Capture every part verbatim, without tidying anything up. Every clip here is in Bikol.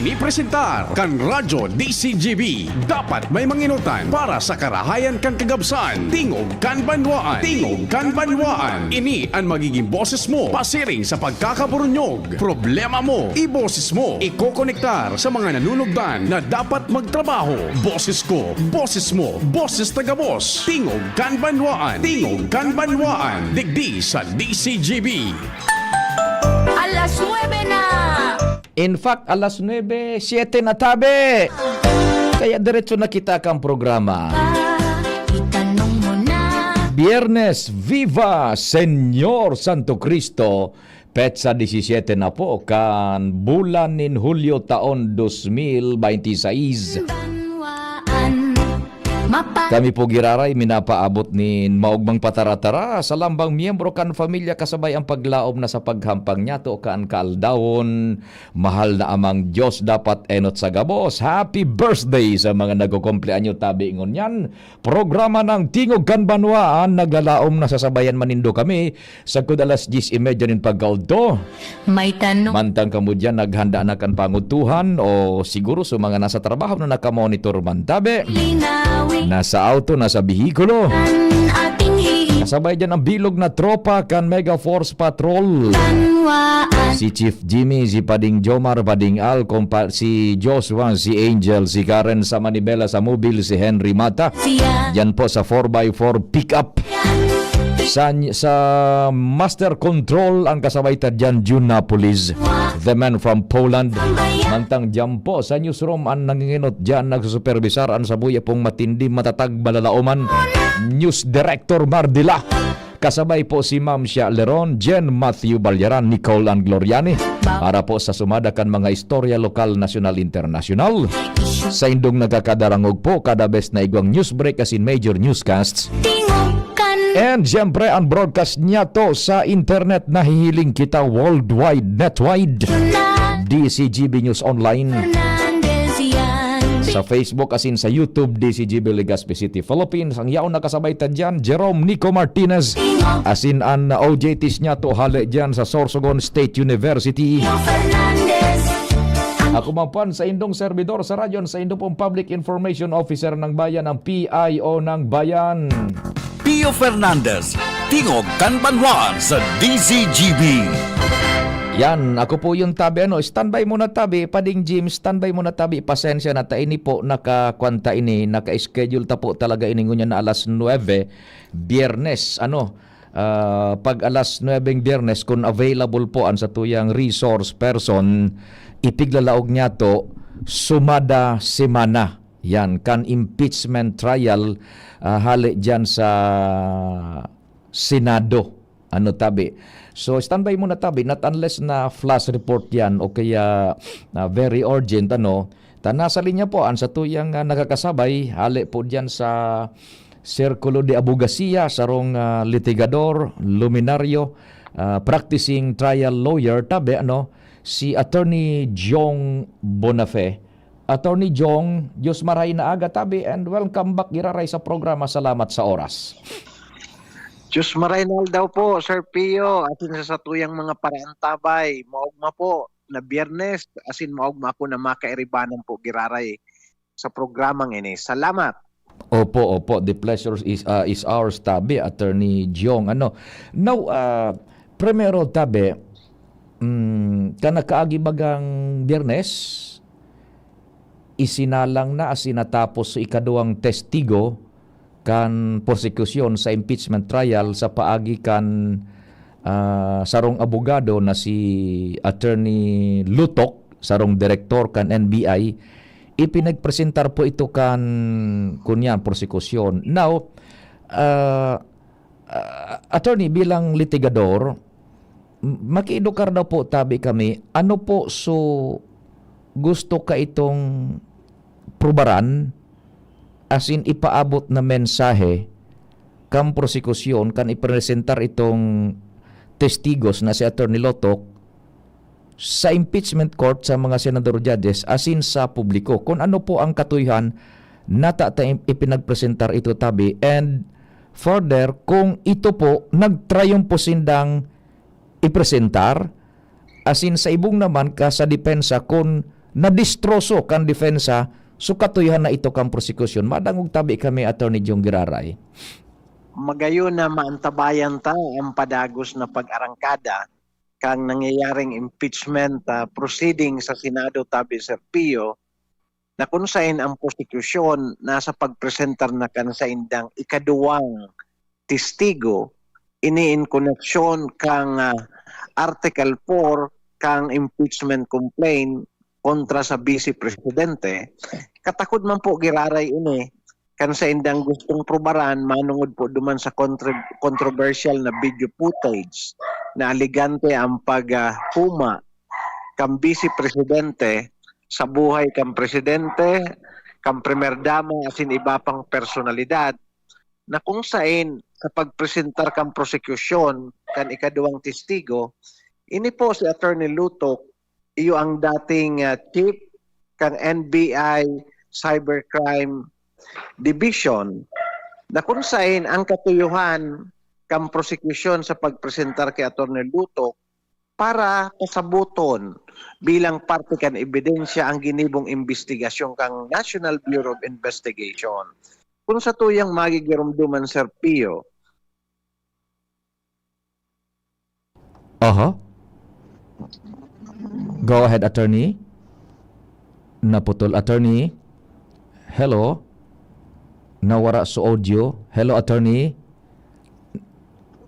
Ini presentar kan Radyo D C G B. Dapat may manginutan para sa karahayan kan kagabsan. Tingog kan Banwaan. Tingog kan Banwaan. Ini an magiging boses mo pasiring sa pagkakaburunyog. Problema mo, iboses mo. Ikokonektar sa mga nanunugdan na dapat magtrabaho. Boses ko, boses mo, boses ta gabos. Tingog kan Banwaan. Tingog kan Banwaan. Digdi sa D C G B. Alas nuebe na! In fact, alas nuebe, siyete na tabi! Kaya diretso na kita kan programa. Itanong mo na. Biyernes, Viva Señor Santo Cristo, petsa disisiete na po kan bulan nin Hulyo taon dos mil baynte sais. Banwaan. Mapa- Kami po giraray minapaabot nin maogmang pataratara sa lambang miyembro kan pamilya kasabay ang paglaom na sa paghampang niyato kan kaaldawon. Mahal na Amang Diyos, dapat enot sa gabos. Happy birthday sa mga nagkukumpleanyo tabi ngunyan. Programa ng Tingog kan Banwaan, naglalaom na sasabayan man nindo kami sagkod alas dyes y media nin pagkaudto. May tanong. Mantang kamo diyan, naghanda na kan pangudtuhan o siguro sa mga nasa trabaho na nakamonitor man tabi. Linawi. Nasa auto, nasa behikulo. An ating hi- Kasabay diyan ang bilog na tropa kan Mega Force Patrol. Banwaan. Si Chief Jimmy, si Pading Jomar, Pading Al, kompa-, si Joshua, si Angel, si Karen sa Manibela sa Mobil, si Henry Mata. Siya. Diyan po sa four by four pickup. Sa, sa Master Control, ang kasabay ta diyan, June Napolis, the man from Poland. Mantang diyan po, sa newsroom, ang nanginginot diyan, nagsusupervisar, ang sabuya pong matindi, matatag, malalaoman, News Director Mardila. Kasabay po si Ma'am Shia Leron, Jen Matthew Balyaran, Nicole Angloriani. Para po sa sumada kan mga istorya lokal, nasyonal, internasyonal. Sa indong nagkakadarangog po, kada bes na igwang news break asin major newscasts. Tingog kan. And siyempre, ang broadcast niyato sa internet, nahihiling kita worldwide, netwide. D C G B News Online. Fernandez yan. Sa Facebook asin sa YouTube, D C G B Legazpi City, Philippines. Ang yaon nakasabay ta diyan, Jerome Nico Martinez. Asin an O J Ts niyato hale diyan sa Sorsogon State University. Fernandez. Ako man po an saindong servidor sa radyo, an saindo pong Public Information Officer ng Bayan, ang P I O ng Bayan. Pio Fernandez, Tingog kan Banwaan sa D C G B. Yan, ako po yung tabi, ano, standby muna tabi, Pading Jim, standby muna tabi, pasensya na ta ini po, naka-, kwan ta ini, naka-schedule ta po talaga ini ngunyan na alas nuebe, Biyernes, ano, ah, pag alas nuebeng Biyernes, kung available po an satuyang resource person, ipiglalaog niyato sumada semana. Yan, kan impeachment trial, ah, hale diyan sa Senado. Ano tabi? So, standby muna tabi, not unless na flash report yan o kaya, ah, very urgent, ano. Ta nasa linya po, ang satuyang, ah, nakakasabay, hale po diyan sa Sirkulo de Abogasiya, sarong, ah, litigador, luminaryo, ah, practicing trial lawyer, tabi, ano, si Attorney Jong Bonafe. Attorney Jong, Diyos maray na aga tabi and welcome back giraray sa programa. Salamat sa oras. Diyos maray na aldaw po, Sir Pio, asin sa satuyang mga paraantabay. Maogma po na Biyernes, asin maogma ako na makairibanan po giraray sa programang ini. Salamat. Opo, opo. The pleasure is, ah, is ours, tabi, Attorney Jong. Ano? Now, ah, primero, tabi, mm, kan nakaagi bagang Biyernes, isinalang na asin natapos sa ikaduwang testigo kan prosekusyon sa impeachment trial sa paagi kan, ah, sarong abogado na si Attorney Lutok, sarong direktor kan N B I. Ipinagpresentar po ito kan, kunyan, prosekusyon. Now, ah, ah, attorney, bilang litigador, m-, makiedukar daw po tabi kami, ano po so gusto ka itong prubaran, asin ipaabot na mensahe kan prosekusyon kan ipresentar itong testigos na si Attorney Lotok sa impeachment court, sa mga senador, judges, asin sa publiko? Kung ano po ang katuyohan, nata ta im-, ipinagpresentar ito tabi, and further, kung ito po, nagtrayumpo sindang ipresentar, asin sa ibong naman ka sa depensa, kung nadistroso kan depensa, so katuyohan na ito kan prosekusyon. Madangog tabi kami, Attorney Jong Giraray. Magayon na maantabayan ta ang padagos na pag-arangkada kang nangyayaring impeachment ah, proceeding sa Senado, tabi, Sir Pio, na kun saen ang prosekusyon nasa pagpresentar na kan saindang ikaduwang testigo, ini in koneksyon kang ah, Article four kang impeachment complaint kontra sa Vice Presidente. Katakod man po giraray ini kan saindang gustong prubaran manungod po duman sa kontro- controversial na video footage na alegante ang paghuma kan Vice Presidente sa buhay kan Presidente, kan Primer Dama asin iba pang personalidad na kung saen sa pagpresentar kan prosekusyon kan ikaduwang testigo, ini po si Attorney Lutok, iyo ang dating ah, chief kan N B I Cybercrime Division, na kun saen ang katuyohan kan prosekusyon sa pagpresentar ki Attorney Lutok para pasaboton bilang parte kan ebidensya ang ginibong imbestigasyon kan National Bureau of Investigation. Kun satuyang magigiromdoman, Sir Pio, Aha. Go ahead, attorney. Naputol, attorney. Hello. Nawara sa audio. Hello, attorney.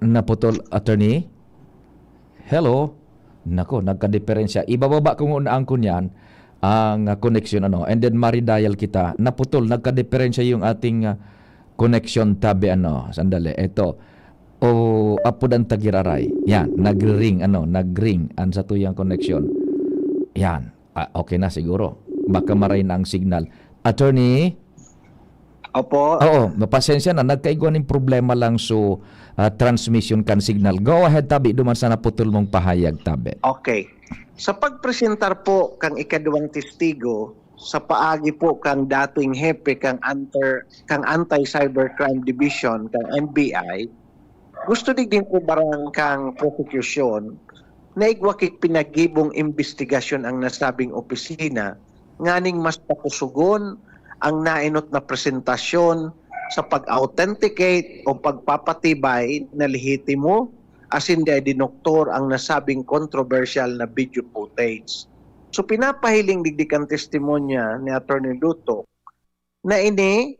Naputol, attorney. Hello. Nako, nagkadiperensya. Ibababa ko muna ang kunyan, ang ah, connection, ano. And then maridial kita. Naputol, nagkadiperensya yung ating ah, connection, tabi, ano. Sandali, eto. O apod ang tagiraray. Yan, nagri-ring, ano, nagring ang satuyang connection. Yan. Ah, okay na siguro. Baka maray na ang signal. Attorney? Opo. Oo, mapasensya na. Nagkaigwa ning problema lang so ah, transmission kan signal. Go ahead, tabi, duman sa naputol mong pahayag, tabi. Okay. Sa pagpresentar po kang ikaduwang testigo, sa paagi po kang dating hepe kang anter, kang Anti-Cybercrime Division, kang N B I, gusto digdi prubaran kang prosekusyon na igwa ki pinaggibong imbestigasyon ang nasabing opisina nganing mas pakusugon ang naenot na presentasyon sa pag-authenticate o pagpapatibay na lehitimo asin dai dinuktor ang nasabing kontrobersyal na video footage. So pinapahiling digdi kan testimonya ni Attorney Luto na ini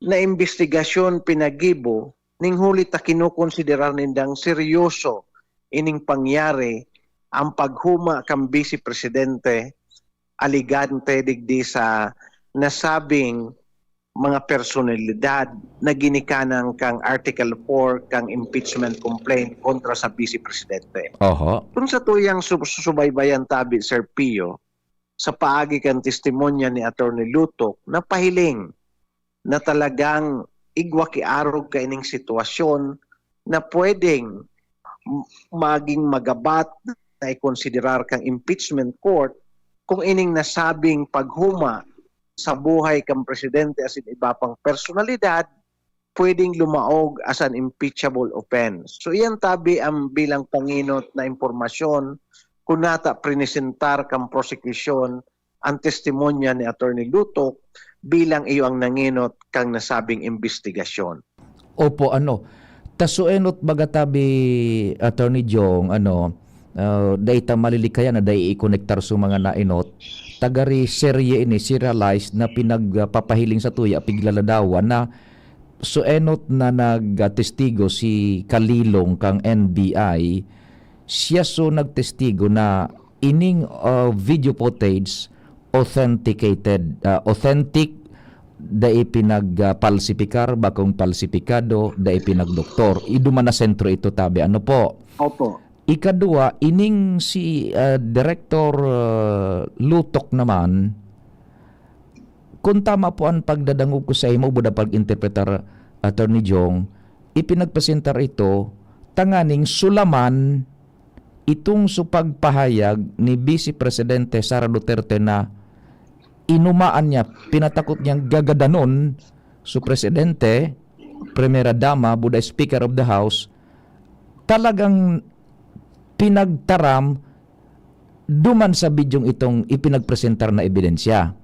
na imbestigasyon pinaggibo ning huli ta kinokonsiderar nindang seryoso ining pangyari ang paghuma kan Vice Presidente alegante digdi sa nasabing mga personalidad na ginikanan kang Article four kang impeachment complaint kontra sa Vice Presidente. Oho. Kung sa tuyang sub- susubaybayan tabi, Sir Pio, sa paagi kan testimonya ni Attorney Lutok, napahiling na talagang igwa ki arog kaining sitwasyon na pwedeng m- maging magabat na ikonsiderar kang impeachment court kung ining nasabing paghuma sa buhay kan presidente asin iba pang personalidad pwedeng lumaog as an impeachable offense. So iyan tabi ang bilang panginot na impormasyon kun nata presentar kan prosekusyon ang testimonya ni Attorney Lutok bilang iyo ang nanginot kang nasabing imbestigasyon. Opo, ano, ta so enot baga tabi, Attorney Jong, ano, ah, dai ta malilikayan na dai ikonektar so mga naenot. Tagari serye ini, serialized na pinagpapahiling sa tuya, piglaladawan na so enot na nagtestigo si Kalilong kang N B I, siya so nagtestigo na ining ah, video footage authenticated, ah, authentic, dai pinagpalsipikar, bakong palsipikado, dai pinagdoktor. Iduman na sentro ito tabi. Ano po? Opo. Ikadua, ining si ah, Director ah, Lutok naman, kung tama po ang pagdadangog ko sa imo, buda pag-interpretar, Attorney Jong, ipinagpresentar ito tanganing sulaman itong so pagpahayag ni Vice Presidente Sara Duterte na inumaan niya, pinatakot niyang gagadanon so Presidente, Primera Dama, buda Speaker of the House, talagang pinagtaram duman sa bidyong itong ipinagpresentar na ebidensya.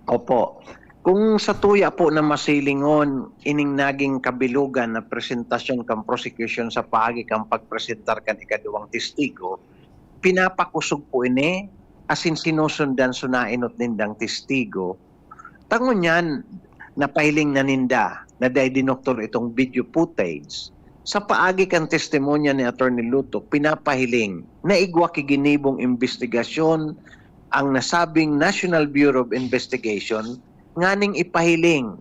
Opo. Kung sa tuya po na masilingon, ining naging kabilugan na presentasyon kan prosecution sa paagi kan pagpresentar kan ikaduwang testigo, pinapakosog po ini, asin sinusundan sa nainot nindang testigo. Ta ngunyan, napahiling na ninda na dai dinuktor itong video footage. Sa paagi kan testimonya ni Attorney Lutok, pinapahiling na igwa ki ginibong imbestigasyon ang nasabing National Bureau of Investigation nganing ipahiling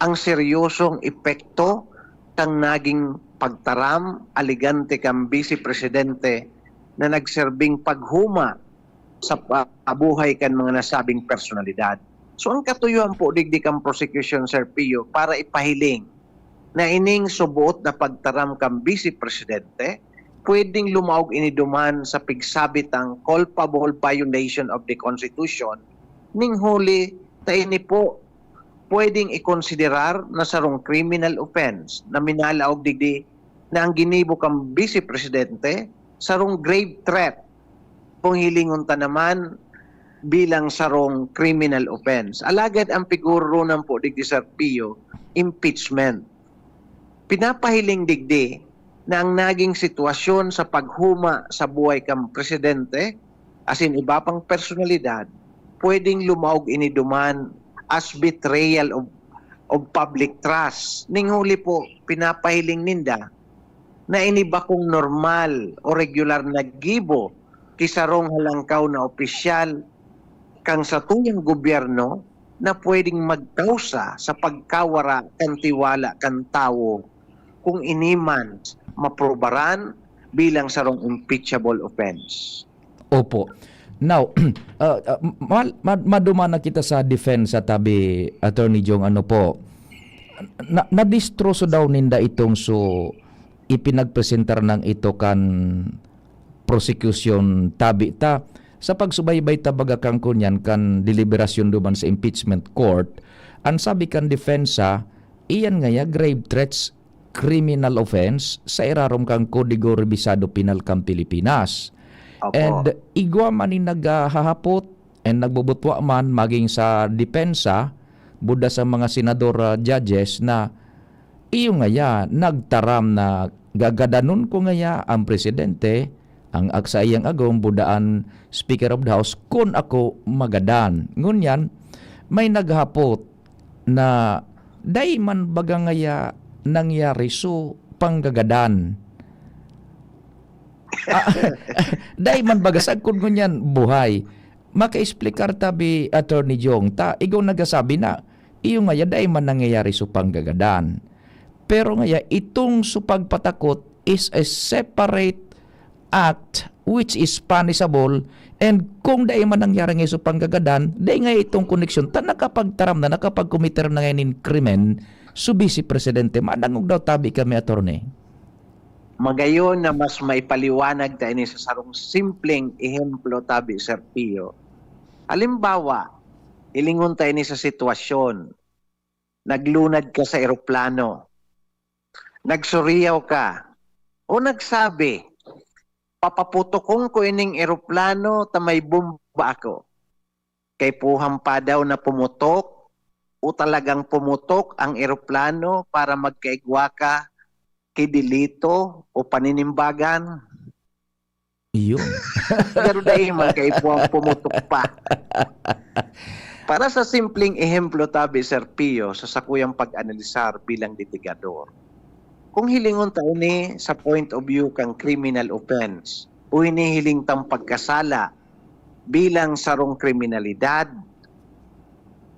ang seryosong epekto kan naging pagtaram alegante kan Bise Presidente na nagserbing paghuma sa pa-, buhay kan mga nasabing personalidad. So, ang katuyuan po digdi kan prosecution, Sir Pio, para ipahiling na ining suboot na pagtaram kan Bise Presidente, pwedeng lumaog ini duman sa pigsabi tang culpable violation of the Constitution, ning huli ta ini po pwedeng ikonsiderar na sarong criminal offense na minalaog digdi na ang ginibo kan Bise Presidente sarong grave threat, kung hilingon ta naman, bilang sarong criminal offense. Alagad ang pigoronan po digdi, Sir Pio, impeachment. Pinapahiling digdi na ang naging sitwasyon sa paghuma sa buhay kan presidente, asin iba pang personalidad, pwedeng lumaog ini duman as betrayal of, of public trust. Ning huli po, pinapahiling ninda na ini bakong normal o regular na gibo ki sarong halangkaw na opisyal kan satuyang gobyerno na pwedeng magkausa sa pagkawara kan tiwala kan tawo kung ini man maprobaran bilang sarong impeachable offense. Opo. Now, ah, ah, ma-, ma-, maduman na kita sa defense, tabi, Attorney Jong, ano po, na, nadistroso daw ninda itong so ipinagpresentar ng ito kan prosecution, tabi ta. Sa pagsubaybay ta baga kan kunyan kan deliberasyon duman sa impeachment court, ang sabi kan depensa, iyan ngaya grave threats, criminal offense sa irarom kan Kodigo Rebisado Penal kan Pilipinas. Opo. And igwa man nin naghahapot and nagbubutwa man maging sa depensa, buda sa mga senador, ah, judges na iyo ngaya nagtaram na gagadanon ko ngaya ang presidente, ang ak-, saiyang agom, buda an Speaker of the House, kun ako magadan. Ngunyan, may naghapot na dai man baga ngaya nangyari so panggagadan. Ah, dai man baga, sagkod ngunyan buhay. Maka-explicar tabi, Attorney Jong, ta igong nagasabi na, iyo ngaya dai man nangyayari so panggagadan. Pero ngaya, itong so pagpatakot is a separate act which is punishable, and kung dai man nangyari ngaya so panggagadan, dai ngaya itong koneksyon ta nakapagtaram na, nakapagkomiter na ngaya nin krimen so Bise Presidente. Madangog daw tabi kami, Attorney. Magayon na mas maipaliwanag ta ini sa sarong simpleng ehemplo, tabi, Sir Pio. Halimbawa, hilingon ta ini sa sitwasyon. Naglunad ka sa eroplano. Nagsuriyaw ka. O nagsabi, "Papaputokon ko ining eroplano ta may bomba ako." Kaipuhan pa daw na pumutok o talagang pumutok ang eroplano para magkaigwa ka ki delito o paninimbagan? Iyon. Pero dai man kaipuhan pumutok pa. Para sa simpleng ehemplo, tabi, Sir Pio, sa sakuyang pag-analisar bilang litigador, kung hilingon ta ini sa point of view kan criminal offense o hinihiling tang pagkasala bilang sarong kriminalidad,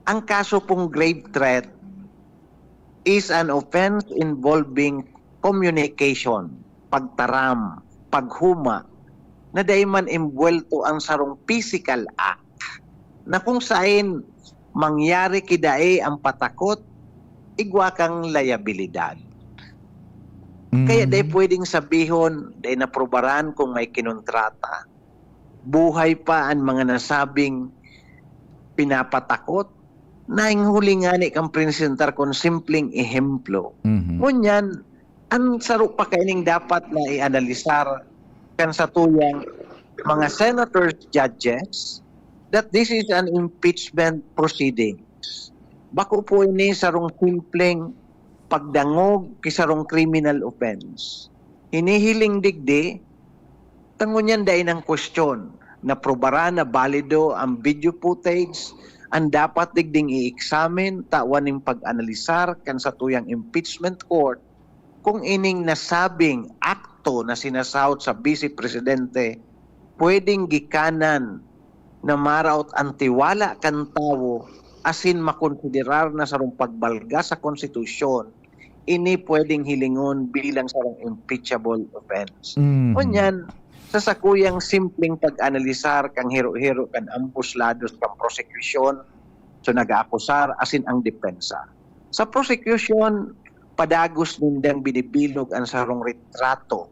ang kaso pong grave threat is an offense involving communication, pagtaram, paghuma, na dai man imbuwelto ang sarong physical act, na kung saen mangyari ki dai ang patakot, igwa kang liabilidad. Kaya dai pwedeng sabihon, dai naprobaran kung may kinontrata. Buhay pa an mga nasabing pinapatakot, nahing huli ngani kan presentar kun simpleng ehemplo. Mhm. Ngunyan, an saro pa kaining dapat na ianalisar kan satuyang mga senators, judges, that this is an impeachment proceedings. Bako po ini sarong simpleng pagdangog ki sarong criminal offense. Hinihiling digdi, tangon yan dai nang kwestiyon, naprobaran na balido ang video footage, ang dapat digding i-examine, tawan ning pag-analisar kan satuyang impeachment court, kung ining nasabing akto na sinasahot sa Vice Presidente pwedeng gikanan na maraot an tiwala kan tawo asin makonsiderar na sarong pagbalga sa konstitusyon, ini pwedeng hilingon bilang sarong impeachable offense. Mhm. Ngunyan, sa sakuyang simpleng pag-analisar kan hero-hero kan ambos lados kan prosekusyon, so nag-aakusar asin ang depensa. Sa prosekusyon, padagos nindang binibilog an sarong retrato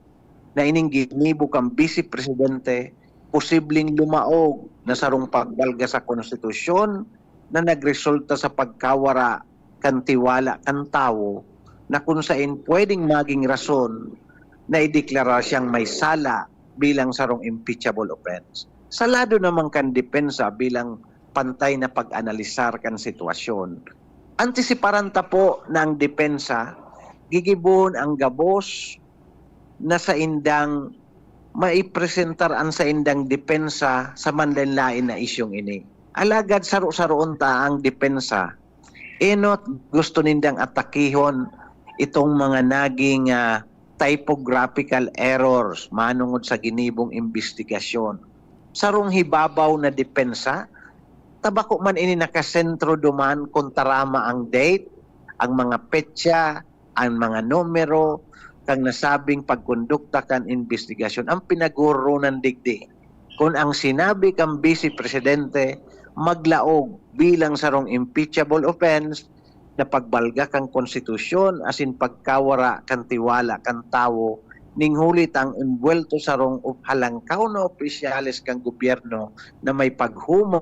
na ining ginibo kan Vice Presidente, posibleng lumaog na sarong pagbalga sa konstitusyon na nagresulta sa pagkawara kan tiwala kan tawo na kun saen pwedeng maging rason na ideklara siyang may sala bilang sarong impeachable offense. Sa lado naman kan depensa bilang pantay na pag-analisar kan sitwasyon, antisiparan ta po na ang depensa gigibohon ang gabos na saindang maipresentar an saindang depensa sa manlaen-laen na isyung ini. Alagad saro-saroon ta ang depensa. Enot gusto nindang atakihon itong mga naging, ah, typographical errors manongod sa ginibong imbestigasyon. Sarong hibabaw na depensa, ta bako man ini nakasentro duman kun tarama ang date, ang mga petsa, ang mga numero kan nasabing pagkondukta kan imbestigasyon, ang pinaghoronan digdi. Kun ang sinabi kan Vice Presidente maglaog bilang sarong impeachable offense na pagbalga kan konstitusyon asin pagkawara kan tiwala kan tawo, ning huli ta ang embuwelto sarong halangkaw na opisyales kan gobyerno na may paghuma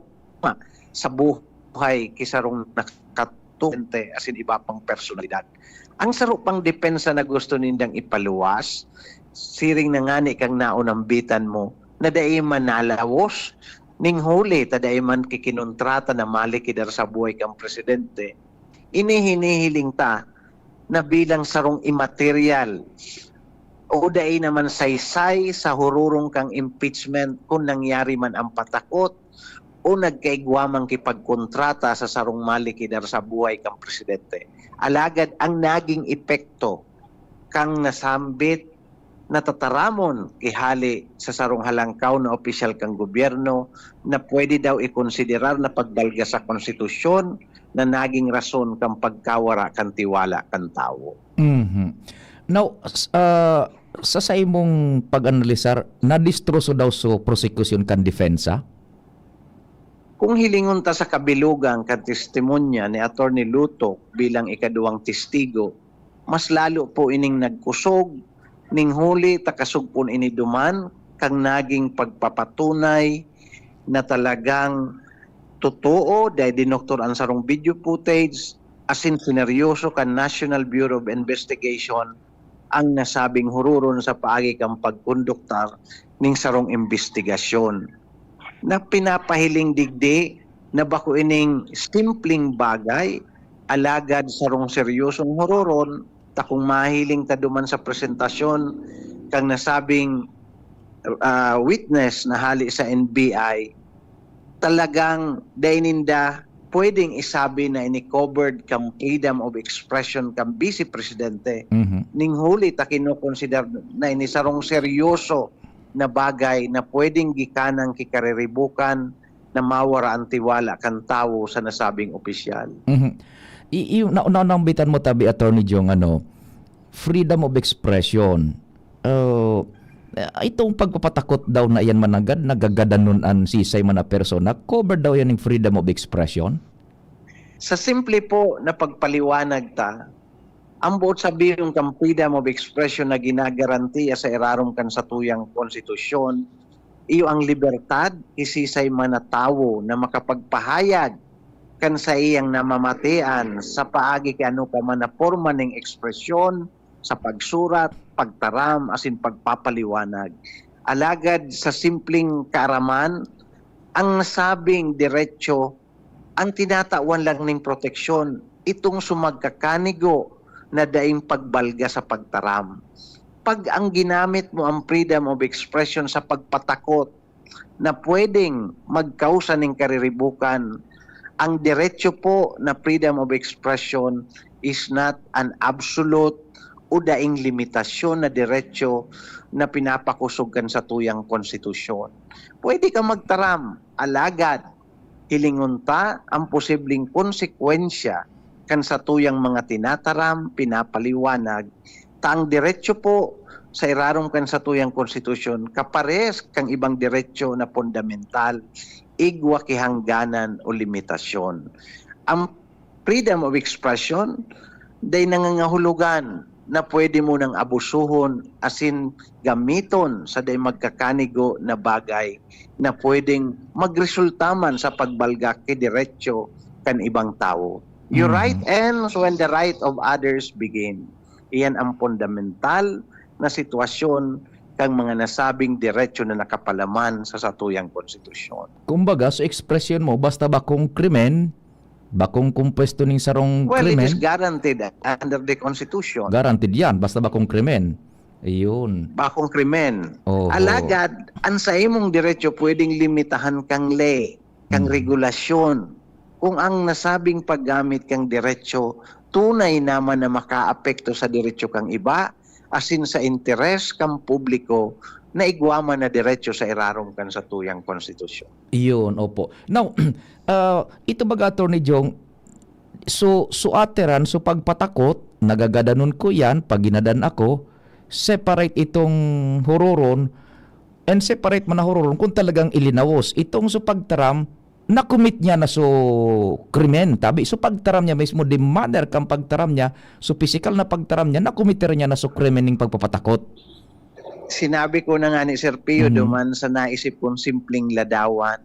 sa buhay ki sarong nakatuente asin iba pang personalidad. Ang saro pang depensa na gusto nindang ipaluwas, siring na ngani kan naunambitan mo, na dai man nalawos ning huli ta dai man ki kinontrata na malikidar sa buhay kan presidente, ini hinihiling ta na bilang sarong imaterial o dai naman saysay sa hururong kan impeachment kun nangyari man ang patakot o nagkaigwa man ki pagkontrata sa sarong malikidar sa buhay kan presidente. Alagad ang naging epekto kan nasambit na tataramon ki hali sa sarong halangkaw na opisyal kan gobyerno na pwede daw ikonsiderar na pagbalga sa konstitusyon na naging rason kan pagkawara kan tiwala kan tawo. Mhm. Now, s-, ah, sa saimong pag-analisar, nadistroso daw so prosekusyon kan depensa? Kung hilingon ta sa kabilogan kan testimonya ni Attorney Luto bilang ikaduwang testigo, mas lalo po ining nagkusog, ning huli ta kasugpon ini duman kan naging pagpapatunay na talagang totoo, dai dinuktor an sarong video footage, asin sineryoso kan National Bureau of Investigation ang nasabing huroron sa paagi kan pagkonduktar ning sarong imbestigasyon na pinapahiling digdi na bako ining simpleng bagay, alagad sarong seryosong huroron ta kung mahiling ta duman sa presentasyon kan nasabing, ah, witness na hali sa N B I, talagang dai ninda pwedeng isabi na ini covered kan freedom of expression kan Vice Presidente. Mhm. Ning huli ta kinokonsider na ini sarong seryoso na bagay na pwedeng gikanan ki kariribukan na mawara an tiwala kan tawo sa nasabing opisyal. Mhm. I-, i-, na-, na-, naambitan mo tabi, Attorney Jong, ano, freedom of expression. Ah, itong pagpapatakot daw na iyan mananggad, nagagadanon an sisay man na persona, covered daw yan ng freedom of expression? Sa simple po na pagpaliwanag ta, ang boot sabihon kan freedom of expression na ginagarantiya sa irarom kan satuyang konstitusyon, iyo ang libertad ki sisay man na tawo na makapagpahayag kan saiyang namamatian sa paagi ki ano pa man na porma ning ekspresyon, sa pagsurat, pagtaram, asin pagpapaliwanag. Alagad sa simpleng kaaraman, ang nasabing diretso ang tinatawan lang ning proteksyon, itong sumagkakanigo na daing pagbalga sa pagtaram. Pag ang ginamit mo ang freedom of expression sa pagpatakot na pwedeng magkausa ning kariribukan, ang diretso po na freedom of expression is not an absolute o daing limitasyon na diretso na pinapakusog kan satuyang konstitusyon. Pwede ka magtaram, alagad hilingon ta ang posibleng konsekwensya kan satuyang mga tinataram, pinapaliwanag, ta ang diretso po sa irarom kan satuyang konstitusyon kapares kan ibang diretso na fundamental, igwa ki hangganan o limitasyon. Ang freedom of expression, dai nangangahulugan na pwede mo nang abusuhon asin gamiton sa dai magkakanigo na bagay na pwedeng magresulta man sa pagbalga ki diretso kan ibang tawo. Your Mhm. right ends when the right of others begin. Iyan ang fundamental na sitwasyon kan mga nasabing diretso na nakapalaman sa satuyang konstitusyon. Kumbaga, so ekspresyon mo, basta bakong krimen, bakong kumpuesto ning sarong Well, it krimen, is guaranteed under the Constitution. Guaranteed yan, basta bakong krimen. Ayun. Bakong krimen. Oho. Alagad, ang sa imong diretso pwedeng limitahan kang ley, kang Mm. regulasyon. Kung ang nasabing paggamit kang diretso, tunay naman na makaapekto sa diretso kang iba, asin sa interes kang publiko na igwa man na diretso sa irarom kan satuyang konstitusyon. Iyon, opo. Now, ah, ito baga, Attorney Jong, so, so ateran, so pagpatakot, nagagadanon ko yan, pag ginadan ako, separate itong huroron, and separate man na huroron kung talagang ilinawos. Itong so pagtaram, nakumit niya na so krimen, tabi. So pagtaram niya mismo, the manner kang pagtaram niya, so pisikal na pagtaram niya, nakumit niya na so krimen ning pagpapatakot. Sinabi ko na nga ni Sir Pio Mhm. duman sa naisip kong simpleng ladawan,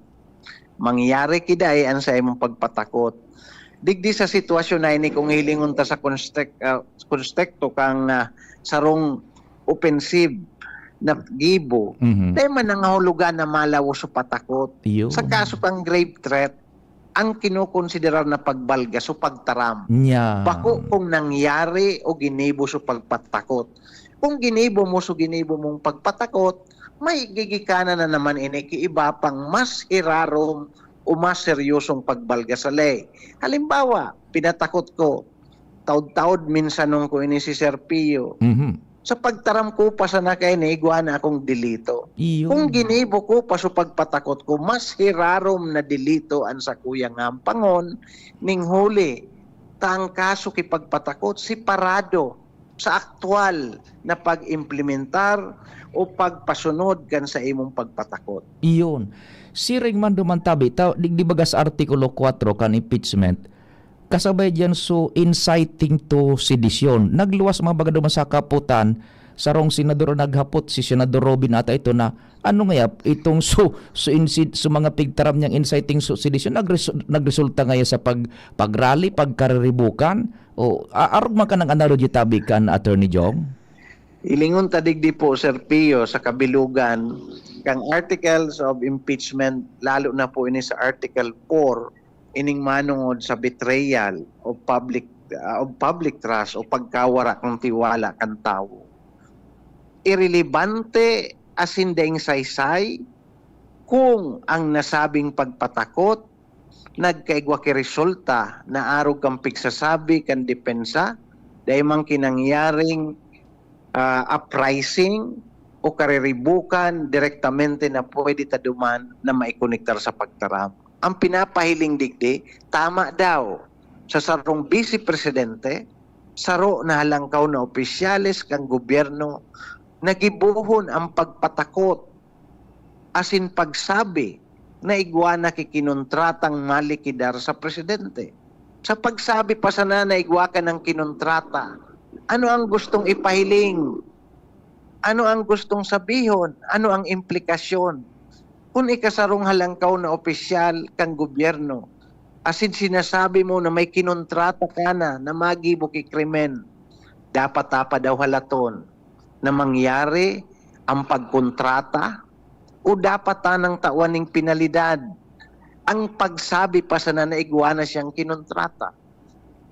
mangyari kiday an sa imong pagpatakot. Digdi sa sitwasyon na ini, kung hilingon ta sa konstek-, ah, konteksto kang, ah, sarong offensive na gibo, Mhm. dai man nangahulugan na malawos o patakot. Iyo. Sa kaso kang grave threat, ang kinokonsiderar na pagbalga so pagtaram. Niya. Bako kung nangyari o ginibo so pagpatakot. Kung ginibo mo so ginibo mong pagpatakot, may gigikanan na naman ini ki iba pang mas hirarom o mas seryosong pagbalga sa ley. Halimbawa, pinatakot ko, taod-taod minsanon ko ini si Sir Pio. Mhm. Sa pagtaram ko pa sana kaini, igwa na akong delito. Iyo. Kung ginibo ko pa so pagpatakot ko, mas hirarom na delito an sakuyang hampangon, ning huli ta ang kaso ki pagpatakot separado sa aktual na pag-implementar o pagpasunod kan sa imong pagpatakot. Iyon. Siring man duman tabi, ta, digdi baga sa Artikulo kwatro kan impeachment, kasabay diyan so inciting to sedition. Nagluwas mga baga duman sa kaputan, sarong senador ang naghapot, si Senador Robin ata ito, na ano ngaya itong so, so, insid-, so mga pigtaram niyang inciting so sedition, nagresu-, nagresulta ngaya sa pag, pag-rally, pagkariribukan? O, a-, arog man ka ng analogy tabi kan, Attorney Jong? Ilingon ta digdi po, Sir Pio, sa kabilugan, kang articles of impeachment, lalo na po ini sa Article four, ining manongod sa betrayal of public, ah, of public trust o pagkawara kang tiwala kan tawo. Irelebante asin daing saysay kung ang nasabing pagpatakot nagkaigwa ki resulta na arog kan pigsasabi kan depensa, dai man ki nangyaring, ah, uprising o kariribukan direktamente na pwede ta duman na maikonektar sa pagtaram. Ang pinapahiling digdi, tama daw, sa sarong bise presidente, saro na halangkaw na opisyales kan gobyerno na gibohon ang pagpatakot asin pagsabi na igwa na ki kinontratang malikidar sa presidente. Sa pagsabi pa sana na igwa ka ng kinontrata, ano ang gustong ipahiling? Ano ang gustong sabihon? Ano ang implikasyon? Kun ika sarong halangkaw na opisyal kan gobyerno, asin sinasabi mo na may kinontrata ka na na magibo ki krimen, dapat ta pa daw halaton na mangyari ang pagkontrata, o dapat tanang tawan ning penalidad ang pagsabi pa sana na igwa na siyang kinontrata?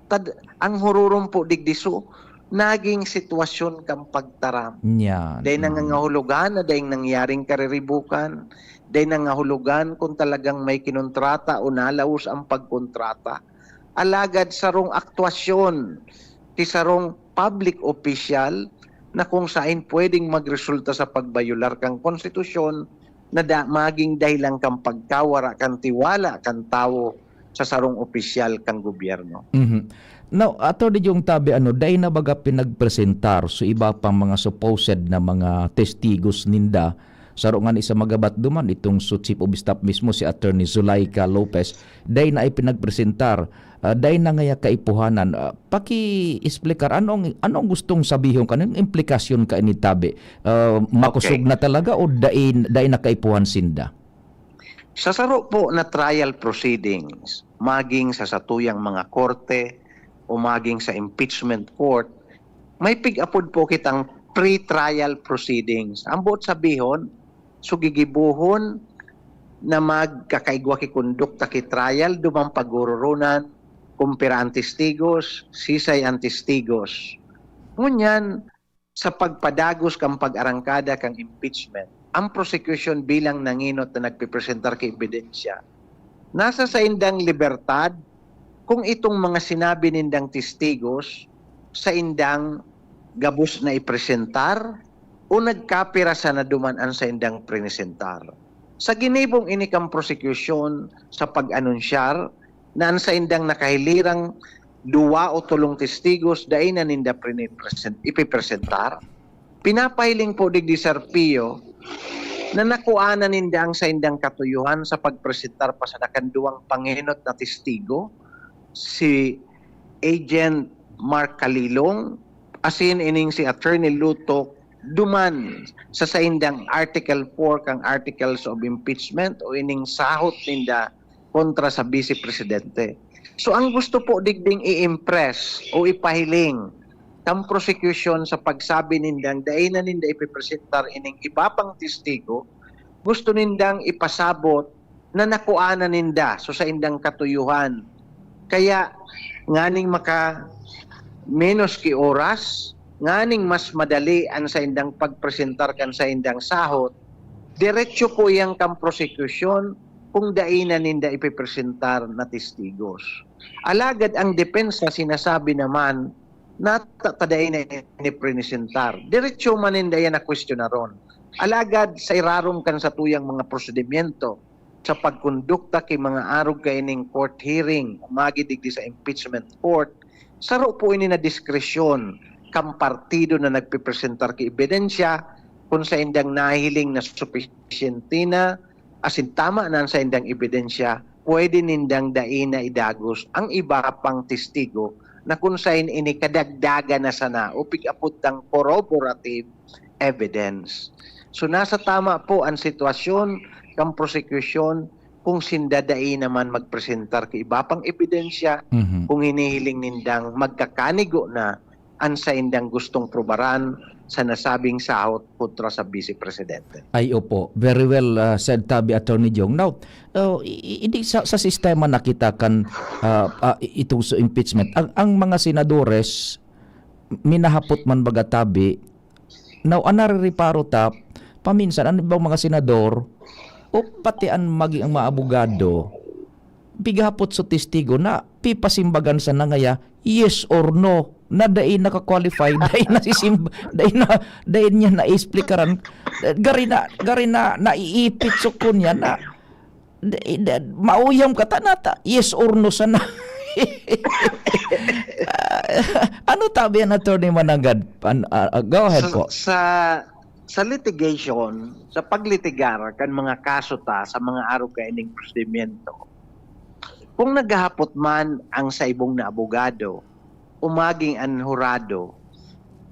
Tad-, ang hururom po digdi, so, naging sitwasyon kan pagtaram. Yan. Dai nangangahulugan na daing nangyaring kariribukan, dai nangahulugan kung talagang may kinontrata o nalaos ang pagkontrata. Alagad sarong aktwasyon ki sarong public official na kung sain pwedeng magresulta sa pagbayolar kan konstitusyon na da-, maging dahilan kan pagkawara kan tiwala kan tawo sa sarong opisyal kan gobyerno. Mhm. Now, Attorney Jong Tabe, ano, dai na baga pinagpresentar so iba pang mga supposed na mga testigos ninda? Saro ngani sa magabat duman, itong so Chief of Staff mismo, si Attorney Zuleika Lopez, dai na ipinagpresentar, ah, dai na ngaya kaipuhanan. Ah, paki-explicar, anong, anong gustong sabihon ka? Anong implikasyon kaini, Tabe? Ah, makusog Okay. na talaga o dai, dai na kaipuhan sinda? Sa saro po na trial proceedings, maging sa satuyang mga korte o maging sa impeachment court, may pig-apod po kitang pre-trial proceedings. Ang boot sabihon, so gigibohon na magkakaigwa ki kondukta ki trial, duman paghururunan, kung pira ang testigos, sisay ang testigos. Ngunyan, sa pagpadagos kan pag-arangkada kan impeachment, ang prosekusyon bilang nangenot na nagpipresentar ki ebidensya, nasa saindang libertad kung itong mga sinabi nindang testigos saindang gabos na ipresentar o nagkapira sana duman an saindang presentar. Sa ginibong ini kan prosekusyon sa pag-anunsyar na an saindang nakahilirang duwa o tolong testigos dai na ninda prinipresen-, ipipresentar, pinapahiling po digdi, Sir Pio, na nakua na ninda ang saindang katuyuhan sa pagpresentar pa sana kan duwang pangenot na testigo, si Agent Mark Kalilong, asin ining si Attorney Lutok, duman sa saindang Article four kang Articles of Impeachment o ining sahot ninda kontra sa Vice Presidente. So, ang gusto po digding i-impress o ipahiling kan prosekusyon sa pagsabi nindang dai na ninda ipipresentar ining iba pang testigo, gusto nindang ipasabot na nakua na ninda so saindang katuyuhan. Kaya, nganing maka menos ki oras, nganing mas madali an saindang pagpresentar kan saindang sahot, diretso po iyan kan prosekusyon kung dai na ninda ipipresentar na testigos. Alagad ang depensa sinasabi naman na ta-, ta dai na ini presentar. Diretso man ninda iyan na kwestiyonaron. Alagad sa irarom kan satuyang mga prosedimyento, sa pagkondukta ki mga arog kaining court hearing, umagi digdi sa impeachment court, saro po ini na diskresyon kan partido na nagpipresentar ki ebidensya, kun saindang nahihiling na supisyente na, asin tama na an saindang ebidensya, pwede nindang dai na idagos ang iba pang testigo na kun sain ini kadagdagan na sana o pig-apod tang corroborative evidence. So, nasa tama po an sitwasyon kan prosekusyon kung sinda dai naman magpresentar ki iba pang ebidensya, Mhm. kung hinihiling nindang magkakanigo na an saindang gustong prubaran sa nasabing sahot kontra sa Vice Presidente. Ay, opo. Very well, ah, said, Tabi, Attorney Jong. Now, oh, i-, i-, idi sa, sa sistema na kita kan, ah, ah, i-, itong sa impeachment, ang, ang mga senadores, minahapot man baga, Tabi, now, ang narireparo ta, paminsan, ang ibang mga senador, o pati ang maging ang mga abogado, pigahapot sa testigo na pipasimbagan sana ngaya, yes or no, na dai naka-qualify, dai nasisimba, dai na, dai niya naesplikaran. Gari na, gari na, naiipit sukon niya na, dai, da-, mauyam ka, tanata, yes or no sana. Ah, ano tabi yan, Attorney Mananggad? An-, ah, ah, go ahead Sa, po. sa, sa litigation, sa paglitigar kan mga kaso ta, sa mga arog kaining prosedimento, kung naghahapot man ang saibong na abogado o maging an hurado,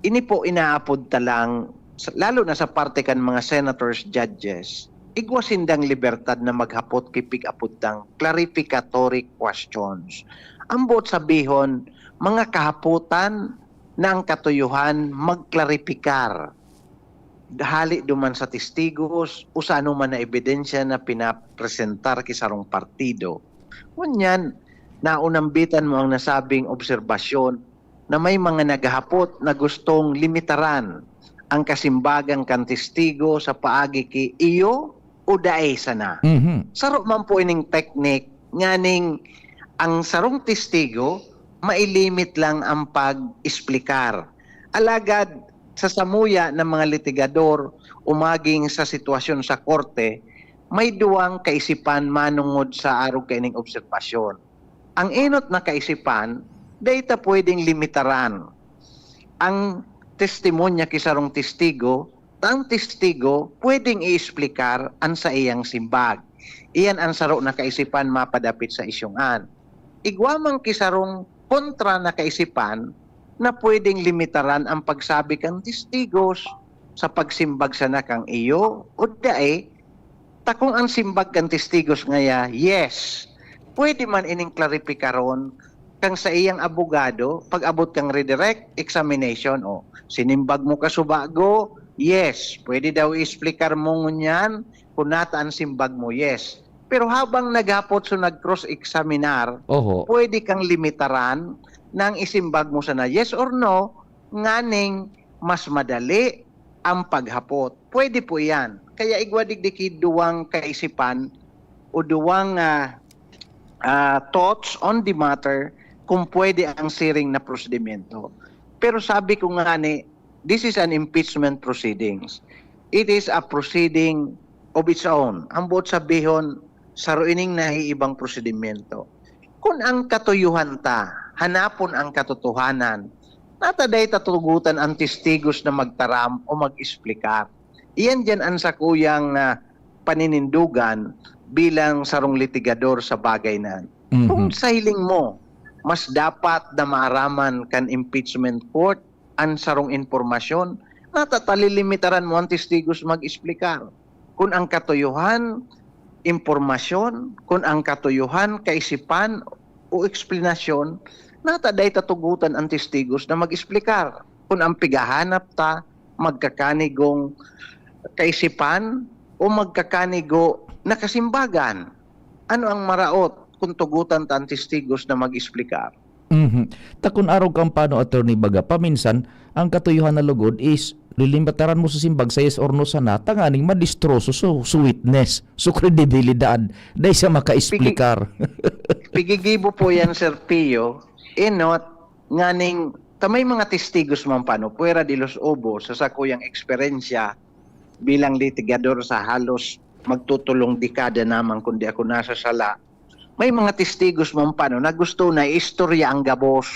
ini po inaapod ta lang, sa, lalo na sa parte kan mga senators, judges, igwa sindang libertad na maghapot ki pig-apod tang clarificatory questions. Ang boot sabihon, mga kahapotan na ang katuyuhan magklaripikar. hali duman sa testigos o sa anoman na ebidensya na pinapresentar ki sarong partido. Ngunyan, naunambitan mo ang nasabing obserbasyon na may mga naghahapot na gustong limitaran ang kasimbagan kan testigo sa paagi ki iyo o dai sana. Mhm. Saro man po ining teknik nganing ang sarong testigo mailimit lang ang pag-esplikar. Alagad sa samuya ng mga litigador o maging sa sitwasyon sa korte, may duwang kaisipan manongod sa arog kaining obserbasyon. Ang enot na kaisipan, dai ta pwedeng limitaran ang testimonya ki sarong testigo, ta ang testigo pwedeng i-esplikar an saiyang simbag. Iyan an saro na kaisipan mapadapit sa isyungan. Igwa man ki sarong kontra na kaisipan na pwedeng limitaran ang pagsabi kan testigos sa pagsimbag sana kan iyo o dai, ta kung ang simbag kan testigos ngaya, yes, pwede man ining klaripikaron kan saiyang abogado pag-abot kan redirect examination. O, sinimbag mo kasubago? Yes. Pwede daw i-explicar mo ngunyan kung nata an simbag mo? Yes. Pero habang naghapot so nag-cross-examinar, Oho. pwede kang limitaran na ang isimbag mo sana yes or no, nganing mas madali ang paghapot. Pwede po iyan. Kaya igwa digdi ki duwang kaisipan o duwang, ah, ah, thoughts on the matter kung pwede ang siring na prosedimento. Pero sabi ko nga ni, this is an impeachment proceedings. It is a proceeding of its own. Ang buot sabihon, saro ining naiibang prosedimento. Kun ang katuyuhan ta, hanapon ang katotohanan, nata dai ta tugutan ang testigos na magtaram o mag-esplikar. Iyan diyan ang sakuyang, ah, paninindogan bilang sarong litigador sa bagay na. Mhm. Kung sa hiling mo, mas dapat na maaraman kan impeachment court an sarong impormasyon, nata ta lilimitaran mo ang testigos mag-esplikar. Kun ang katuyuhan, impormasyon, kun ang katuyuhan, kaisipan o eksplanasyon, nata dai ta tugutan ang testigos na mag-esplikar. Kun ang pighahanap ta, magkakanigong kaisipan o magkakanigo na kasimbagan, ano ang maraot kun tugutan ta ang testigos na mag-esplikar? Mhm. Ta kun arog kan pano, Attorney, baga, paminsan, ang katuyuhan na lugod is lilimitaran mo sa simbag sa yes or no sana, tanganing madistroso so, so witness, so kredibilidad, dai siya makaesplikar. Pigigibo po yan, Sir Pio, enot, nganing ta may mga testigos man pano, puwera di los ubos, sa sakuyang eksperyensya bilang litigador sa halos magtutulong dekada naman, kundi ako nasa sala, may mga testigos man pano na gusto na iistorya ang gabos.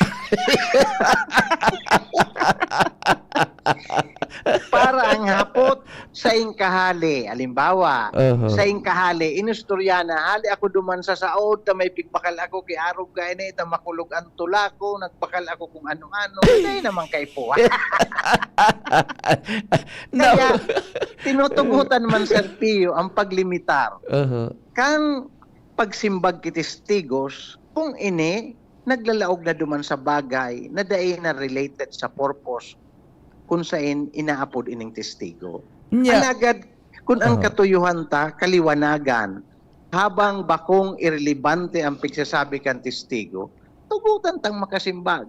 Para ang hapot sa ingkahali. Halimbawa, Aha. sa ingkahali, inistorya na, "Hali ako duman sa saod, ta may pigbakal ako ki arog kaini, ta makulog ang tula ko, nagbakal ako kung ano-ano." Hindi naman kaipuhan. No. Kaya, tinutugutan man, Sir Pio, ang paglimitar. Aha. Kan pagsimbag ki testigos, kung ini naglalaog na duman sa bagay na dai na related sa purpose kun saen inaapod ining testigo. Nya. Alagad kun ang Oo. katuyuhan ta kaliwanagan, habang bakong irelebante ang pigsasabi kan testigo, tugotan tang makasimbag.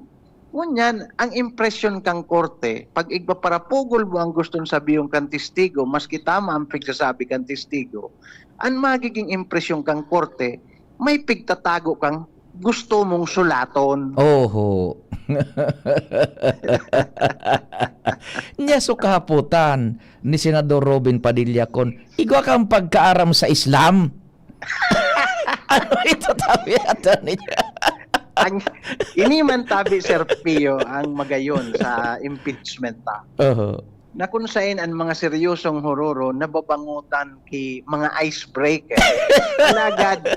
Ngunyan, ang impresyon kan korte, pag igpaparapugol mo ang gustong sabihon kan testigo, maski tama ang pigsasabi kan testigo, an magiging impresyon kan korte, may pigtatago kang gusto mong sulaton. Oho. Nya so kahapotan ni Senador Robin Padilla kon igwa kang pagkaaram sa Islam. Ano ito, tabi, Attorney? Ang, ini man tabi, Sir Pio, ang magayon sa impeachment ta. Oho. Na kun saen an mga seryosong hororo nababangotan ki mga icebreaker. Alagad,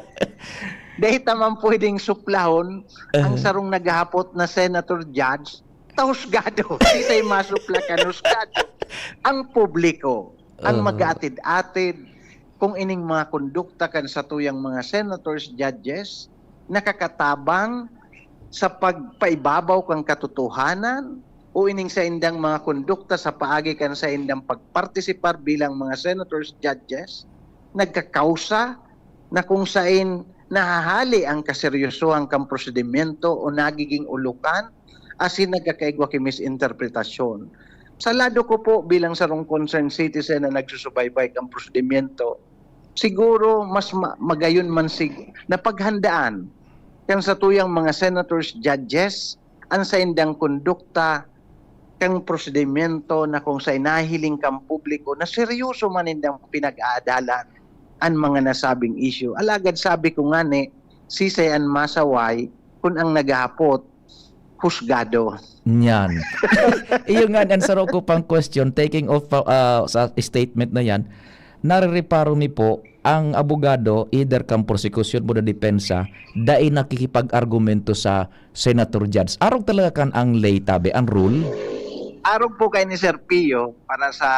dai ta man pwedeng suplahon ang Aha. sarong naghahapot na senator judge, ta husgado. Di tayo masupla kan husgado. Ang publiko, ang Aha. mag-aatid-atid, kung ining mga kondukta kan satuyang mga senators, judges, nakakatabang sa pagpaibabaw kan katotohanan, o ining saindang mga kondukta sa paagi kan saindang pagpartisipar bilang mga senators, judges, nagkakausa na kung sain nahahali ang kaseryosohan kan prosedimento o nagiging ulukan asin nagkakaigwa ki misinterpretasyon. Sa lado ko po bilang sarong concerned citizen na nagsusubaybay kan prosedimento, siguro mas ma- magayon man sig- na paghandaan kan satuyang mga senators, judges, an saindang kondukta kan prosedimento na kung saen nahihiling kan publiko na seryoso man nindang pinag-aadalan an mga nasabing isyu. Alagad sabi ko ngani, sisay an masaway kun ang naghahapot husgado? Nyan. Iyo nga, ang saro ko pang question, taking off pa, ah, sa statement na yan, narireparo mi po, ang abogado, either kan prosekusyon o na depensa, dai nakikipag-argumento sa senator judge. Arog talaga kan ang ley tabi, ang rule? Arog po kay ni Sir Pio, para sa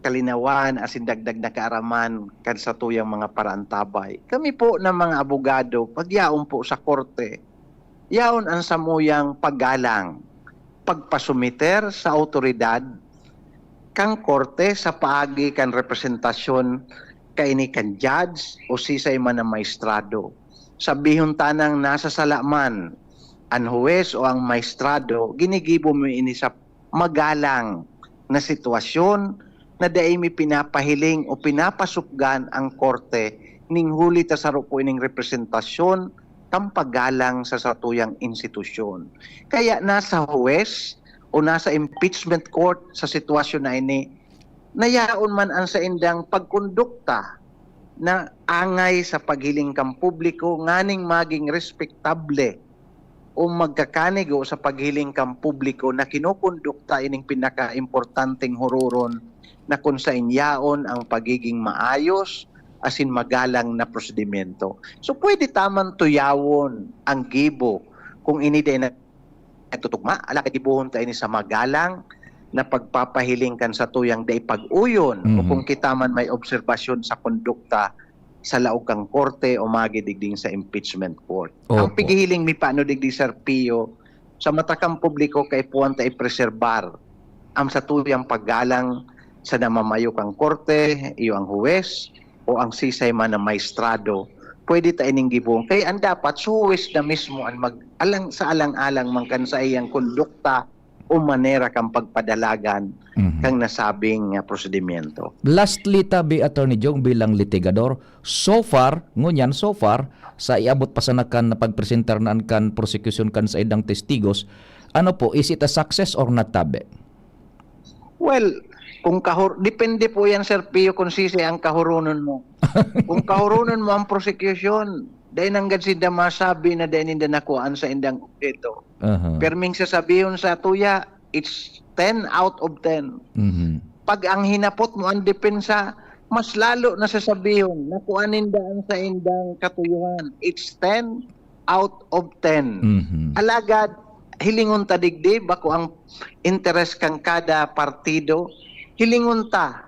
kalinawan asin dagdag na kaaraman kan satuyang mga paraantabay. Kami po na mga abogado, pagyaon po sa korte, yaon ang samuyang paggalang, pagpasumiter sa awtoridad kan korte sa paagi kan representasyon kaini kan judge o sisay man na maestrado. Sabihon tanang nasa sala man an huwes o ang maestrado, ginigibo mi ini sa magalang na sitwasyon na dai mi pinapahiling o pinapasupgan ang korte ning huli ta saro po ining representasyon kan paggalang sa satuyang institusyon. Kaya nasa huwes o nasa impeachment court sa sitwasyon na ini, nayaon man ang saindang pagkondukta na angay sa paghiling kan publiko nganing maging respektable o magkakanigo sa paghiling kan publiko na kinokondukta ining pinakaimportanteng huroron na kung saen yaon ang pagiging maayos asin magalang na prosedimento. So, pwede taman tuyawon ang gibo kung ini dai na nagtutugma, alagad gibohon ta ini sa magalang na pagpapahiling kan satuyang dai pag-uyon o Mhm. kung kita man may obserbasyon sa kondukta sa laog kan korte o magi digdi sa impeachment court. Ang Opo. pighihiling mi pa, ano, digdi, Sir Pio, sa mata kan publiko, kaipuhan ta ipreserbar ang satuyang paggalang sa namamayo kan korte, iyo ang huwes, o ang sisay man na maestrado. Pwede ta ining gibohon. Kaya ang dapat, sa huwes na mismo ang mag-, alang, sa alang-alang man kan saiyang kondukta o manera kan pagpadalagan Mhm. kan nasabing, ah, prosedimento. Lastly, tabi, Attorney Jong, bilang litigador, so far, ngunyan, so far, sa iabot pa sana kan pagpresentar na kan prosekusyon kan saindang testigos, ano po, is it a success or not, tabi? Well, kung kahor-, depende po yan, Sir Pio, kung sisay ang kahuronon mo. Kung kahuronon mo ang prosekusyon, dai nanggad sinda masabi na dai ninda nakuhaan saindang obheto. Aha. Perming sasabihon sa tuya, it's ten out of ten. Mhm. Pag ang hinapot mo ang depensa, mas lalo na sasabihon na kua ninda ang saindang katuyohan. It's ten out of ten. Mhm. Alagad, hilingon ta digdi, bako ang interes kan kada partido, hilingon ta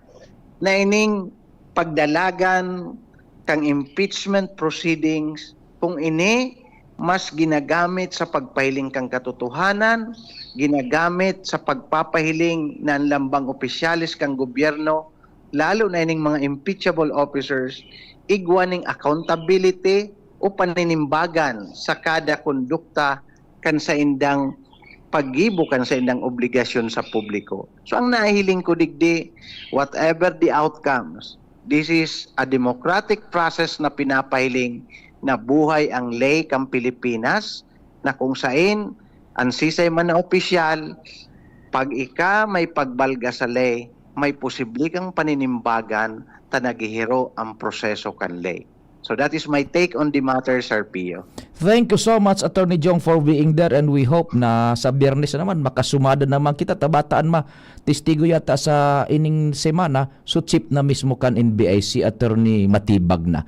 na ining pagdalagan kan impeachment proceedings, kung ini mas ginagamit sa pagpahiling kan katotohanan, ginagamit sa pagpapahiling na an lambang opisyales kan gobyerno, lalo na ining mga impeachable officers, igwa ning accountability o paninimbagan sa kada kondukta kan saindang paggibo kan saindang obligasyon sa publiko. So, ang nahihiling ko digdi, whatever the outcomes, this is a democratic process na pinapahiling na buhay ang ley kan Pilipinas, na kung sain an sisay man na opisyal, pag ika may pagbalga sa ley, may posible kang paninimbagan ta naghihiro ang proseso kan ley. So that is my take on the matter, Sir Pio. Thank you so much, Attorney Jong, for being there, and we hope na sa Biyernes na naman, makasumada naman kita. Tabataan ma, testigo yata sa ining semana, so chief na mismo kan N B I, si Attorney Matibag na.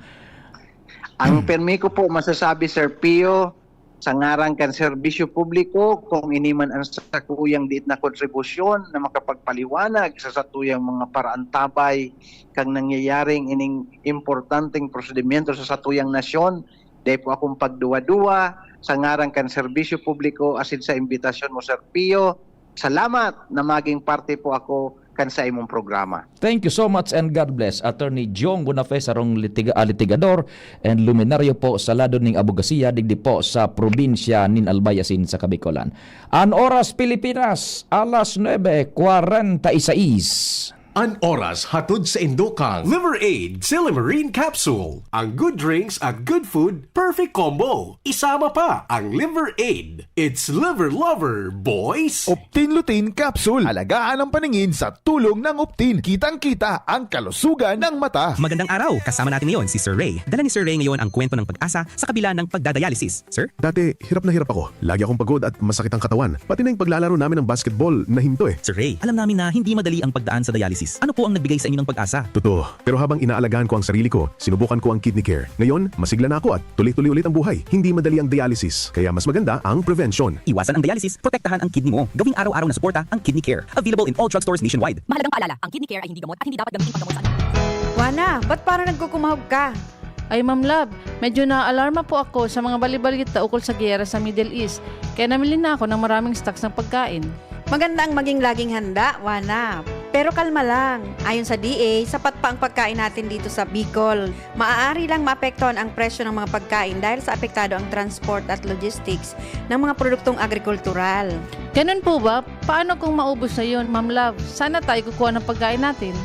Ang permi ko po masasabi, Sir Pio, sa ngaran kan serbisyo publiko, kung ini man ang sakuyang diit na kontribusyon na makapagpaliwanag sa satuyang mga paraantabay kang nangyayaring ining importanteng prosedimento sa satuyang nasyon, dai po akong pagduwa-duwa, sa ngaran kan serbisyo publiko asin sa imbitasyon mo, Sir Pio, Salamat na maging parte po ako kan sa imong programa. Thank you so much and God bless. Attorney Jong Bunafe, sarong litiga, ah, litigador and luminaryo po sa lado ning abogasiya digdi po sa probinsya nin Albay asin sa Kabikolan. An oras Pilipinas, alas nuebe kwarenta y seis. An oras hatod sa indo kang Liver Aid Silimarin Capsule. Ang good drinks at good food, perfect combo. Isama pa ang Liver Aid. It's Liver Lover, boys! Optin Lutein Capsule. Alagaan ang paningin sa tulong ng Optin. Kitang-kita ang kalusugan ng mata. Magandang araw! Kasama natin ngayon si Sir Ray. Dala ni Sir Ray ngayon ang kwento ng pag-asa sa kabila ng pagdadialysis. Sir? Dati, hirap na hirap ako. Lagi akong pagod at masakit ang katawan. Pati na yung paglalaro namin ng basketball, nahinto eh. Sir Ray, alam namin na hindi madali ang pagdaan sa dialysis. Ano po ang nagbigay sa inyo ng pag-asa? Totoo. Pero habang inaalagaan ko ang sarili ko, sinubukan ko ang Kidney Care. Ngayon, masigla na ako at tuloy-tuloy ulit ang buhay. Hindi madali ang dialysis, kaya mas maganda ang prevention. Iwasan ang dialysis, protektahan ang kidney mo. Gawing araw-araw na suporta ang Kidney Care. Available in all drugstores nationwide. Mahalagang paalala, ang Kidney Care ay hindi gamot at hindi dapat gamitin paggamot sa anuman. Juana, ba't parang nagkukumahog ka? Ay, Ma'am Love, medyo naaalarma po ako sa mga balibalita ukol sa giyera sa Middle East, kaya namili na ako ng maraming stocks ng pagkain. Maganda ang maging laging handa, Juana. Pero kalma lang. Ayon sa D A, sapat pa ang pagkain natin dito sa Bicol. Maaari lang maapektuhan ang presyo ng mga pagkain dahil sa apektado ang transport at logistics ng mga produktong agrikultural. Ganun po ba? Paano kung maubos na yun, Ma'am Love? Saan na tayo kukuha ng pagkain natin?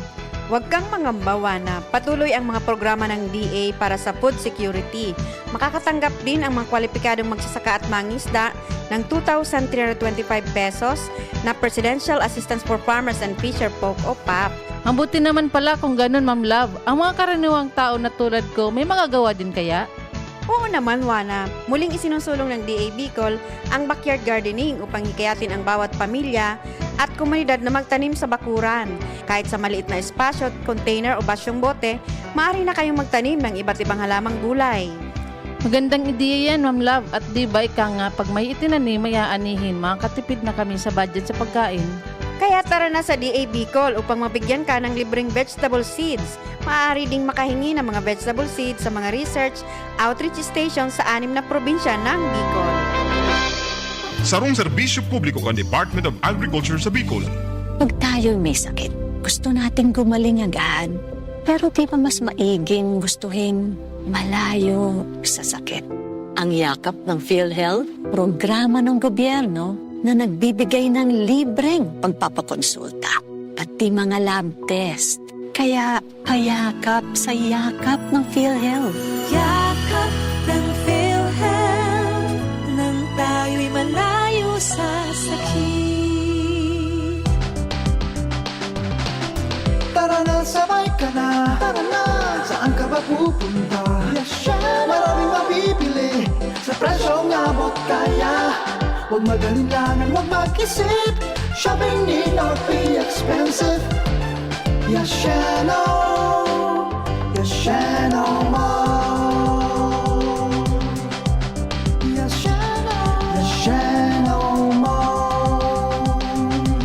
Huwag kang mangamba, Juana. Patuloy ang mga programa ng D A para sa food security. Makakatanggap din ang mga kwalipikadong magsasaka at mangisda ng two thousand three hundred twenty-five pesos na Presidential Assistance for Farmers and Fisher Folk o pap. Mabuti naman pala kung ganun, Ma'am Love. Ang mga karaniwang tao na tulad ko, may magagawa din kaya? Oo naman, Juana. Muling isinusulong ng D A Bicol ang backyard gardening upang hikayatin ang bawat pamilya at komunidad na magtanim sa bakuran. Kahit sa maliit na espasyo, container o basyong bote, maaari na kayong magtanim ng iba't ibang halamang gulay. Magandang ideya yan, Ma'am Love. At di ba ika nga, pag may itinanim, may aanihin, makakatipid na kami sa budget sa pagkain. Kaya tara na sa D A Bicol upang mabigyan ka ng libreng vegetable seeds. Maaari ding makahingi ng mga vegetable seeds sa mga research outreach station sa anim na probinsya ng Bicol. Sarong serbisyo publiko kan Department of Agriculture sa Bicol. Pag tayo'y may sakit, gusto nating gumaling agad. Pero di ba mas maiging gustuhin malayo sa sakit? Ang yakap ng PhilHealth, programa ng gobyerno na nagbibigay ng libreng pagpapakonsulta, pati mga lab test. Kaya payakap sa yakap ng PhilHealth. Yakap ng PhilHealth, nang tayo'y malayo sa sakit. Tara na, sabay ka na. Tara na. Saan ka ba pupunta? Maraming mabibili sa presyong abot kaya. Huwag mag-alinlangan, huwag mag-isip. Shopping need not be expensive. Yasheno. Yasheno Mall. Yasheno. Yasheno Mall.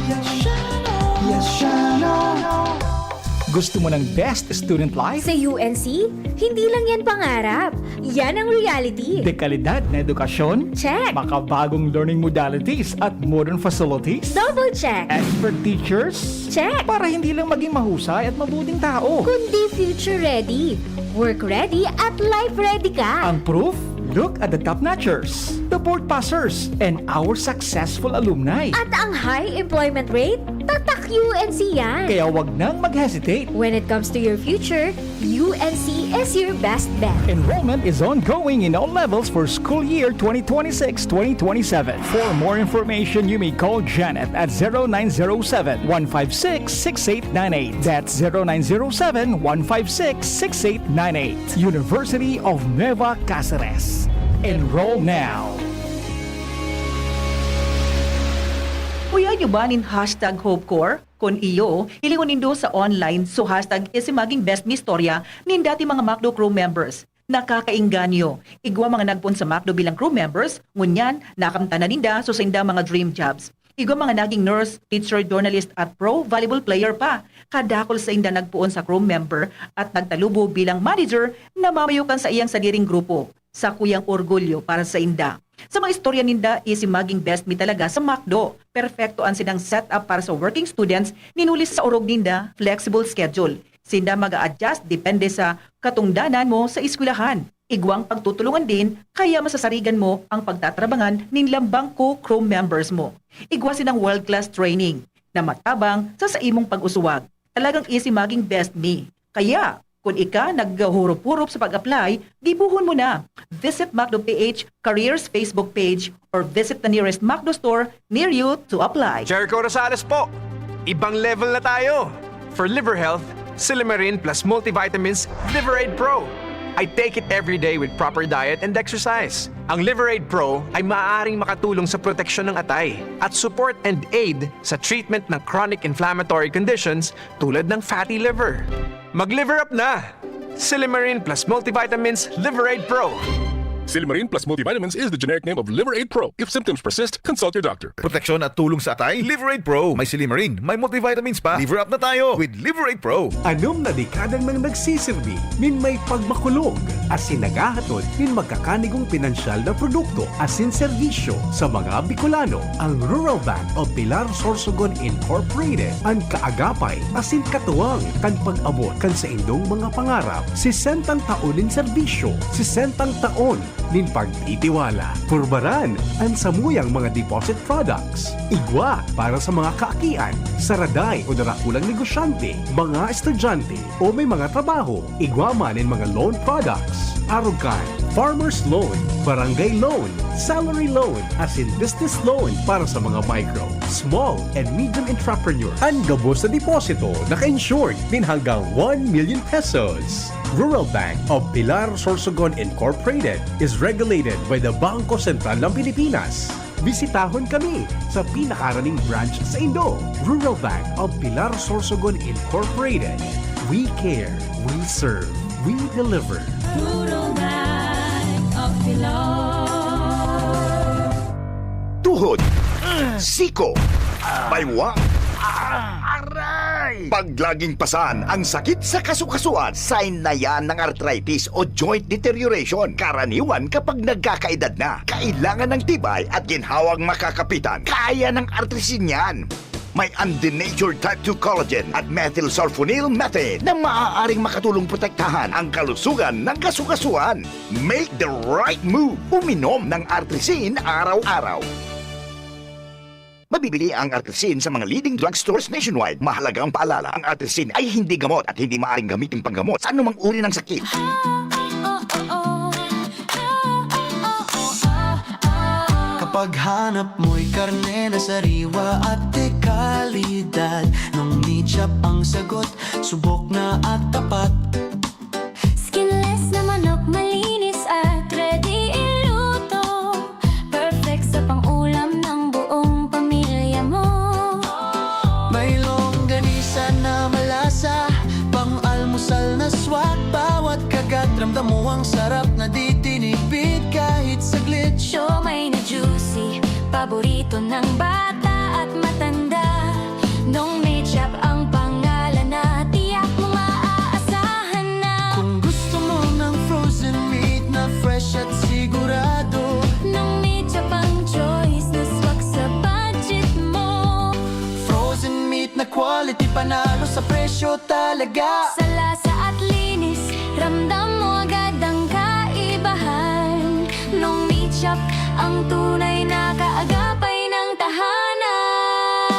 Yasheno. Yasheno. Gusto mo ng best student life? Sa U N C, hindi lang yan pangarap. Yan ang reality. Dekalidad na edukasyon? Check. Makabagong learning modalities at modern facilities? Double check. Expert teachers? Check. Para hindi lang maging mahusay at mabuting tao. Kundi future ready, work ready at life ready ka. Ang proof? Look at the top notchers, the board passers, and our successful alumni. At ang high employment rate? Tatak U N C yan. Kaya wag nang mag-hesitate. When it comes to your future, U N C is your best bet. Enrollment is ongoing in all levels for school year twenty twenty-six twenty twenty-seven. For more information, you may call Janet at zero nine zero seven, one five six, six eight nine eight. That's zero nine zero seven, one five six, six eight nine eight. University of Nueva Caceres. Enroll now. Uyaan nyo ba nin hashtag HopeCorps? Kun iyo, hilingon nindo sa online so hashtag ese maging best mi istorya nin dati mga McDo crew members. Nakakaengganyo! Igwa mga nagpoon sa McDo bilang crew members, ngunyan, nakamtan na ninda so sainda mga dream jobs. Igwa mga naging nurse, teacher, journalist at pro volleyball player pa. Kadakul sainda nagpoon sa crew member at nagtalubo bilang manager na mamayo kan saiyang sadiring grupo. Sakuyang orgulyo para sainda. Sa mga istorya ninda, easy maging best me talaga sa McDo. Perpekto an sinang setup para sa working students, nin huli sa orog ninda, flexible schedule. Sinda mag-a-adjust depende sa katungdanan mo sa eskwelahan. Igwang pagtutulungan din, kaya masasarigan mo ang pagtatrabangan nin lambang co-crew members mo. Igwa sinang world-class training na matabang sa saimong pag-usuwag. Talagang easy maging best me. Kaya, kun ika naghuhurup-hurup sa pag-apply, gibohon mo na. Visit McDo P H Careers Facebook page or visit the nearest McDo store near you to apply. Jericho Rosales po! Ibang level na tayo! For liver health, Silymarin plus multivitamins Liver Aid Pro. I take it every day with proper diet and exercise. Ang Liver Aid Pro ay maaaring makatulong sa proteksyon ng atay at support and aid sa treatment ng chronic inflammatory conditions tulad ng fatty liver. Mag-liver up na! Silymarin plus multivitamins Liver Aid Pro. Silymarin plus multivitamins is the generic name of Liver Aid Pro. If symptoms persist, consult your doctor. Proteksyon at tulong sa atay, Liver Aid Pro. May silymarin, may multivitamins pa. Liver up na tayo with Liver Aid Pro. Anom na dekada nang nagsisirbi nin may pagmakulog asin naghahatod nin magkakanigong pinansyal na produkto asin serbisyo sa mga Bicolano. Ang Rural Bank of Pilar Sorsogon Incorporated an kaagapay asin katuwang kan pag-abot kan saindong mga pangarap. Sesentang taon nin serbisyo, sesentang taon nin pagtitiwala. Purbaran an samuyang mga deposit products. Igwa para sa mga kaakian, saraday o darakulang negosyante, mga estudyante o may mga trabaho. Igwa man nin mga loan products. Arog kan farmer's loan, barangay loan, salary loan, asin business loan para sa mga micro, small, and medium entrepreneur. An gabos na deposito naka-insured nin hanggang one million pesos. Rural Bank of Pilar Sorsogon Incorporated is regulated by the Bangko Sentral ng Pilipinas. Bisitahon kami sa pinakaraning branch saindo. Rural Bank of Pilar Sorsogon Incorporated. We care, we serve, we deliver. Rural Bank of Pilar. Tuhod, siko, baywang, aray! Pag laging pasan ang sakit sa kasukasuan, sign na yan ng arthritis o joint deterioration. Karaniwan kapag nagkakaedad na, kailangan ng tibay at ginhawang makakapitan. Kaya ng Artrisin yan. May undenatured type two collagen at methylsulfonyl methane na maaaring makatulong protektahan ang kalusugan ng kasukasuan. Make the right move. Uminom ng Artrisin araw-araw. Mabibili ang Artrisin sa mga leading drugstores nationwide. Mahalagang paalala, ang Artrisin ay hindi gamot at hindi maaaring gamitin panggamot sa anumang uri ng sakit. Kapag hanap mo'y karne na sariwa at de kalidad, Nong Meat Shop ang sagot, subok na at tapat. Skinless na manok, malinis at ready iluto. Perfect sa pang-ulam ng buong pamilya mo. May longganisa na malasa, pang-almusal na swak. Bawat kagat, ramdam mo ang sarap na di tinipid kahit saglit. Siomai na juicy, paborito ng bata at matanda. Nong Meat Shop ang pangalan na tiyak mong maaasahan na. Kung gusto mo ng frozen meat na fresh at sigurado, Nong Meat Shop ang choice na swak sa budget mo. Frozen meat na quality, panalo sa presyo talaga. Sa lasa at linis, ramdam mo agad ang kaibahan. Nong Meat Shop, ang tunay na kaagapay ng tahanan.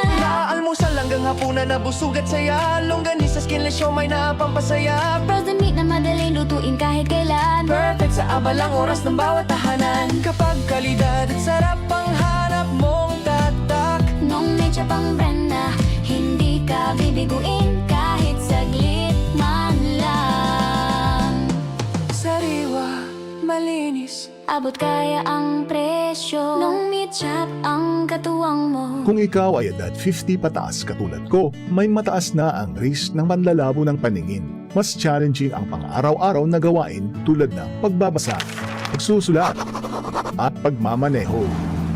Mula almusal hanggang hapunan na busog at saya. Longganisa, skinless siomai na pampasaya. Frozen meat na madaling lutuin kahit kailan. Perfect sa abalang oras ng bawat tahanan. Kapag kalidad at sarap ang hanap mong tatak, Nong Meat Shop ang brand na hindi ka bibiguin kahit saglit man lang. Sariwa, malinis, abot kaya ang presyo. Nong Meat Shop ang katuwang mo. Kung ikaw ay edad fifty pataas katulad ko, may mataas na ang risk ng panlalabo ng paningin. Mas challenging ang pang-araw-araw na gawain tulad ng pagbabasa, pagsusulat, at pagmamaneho.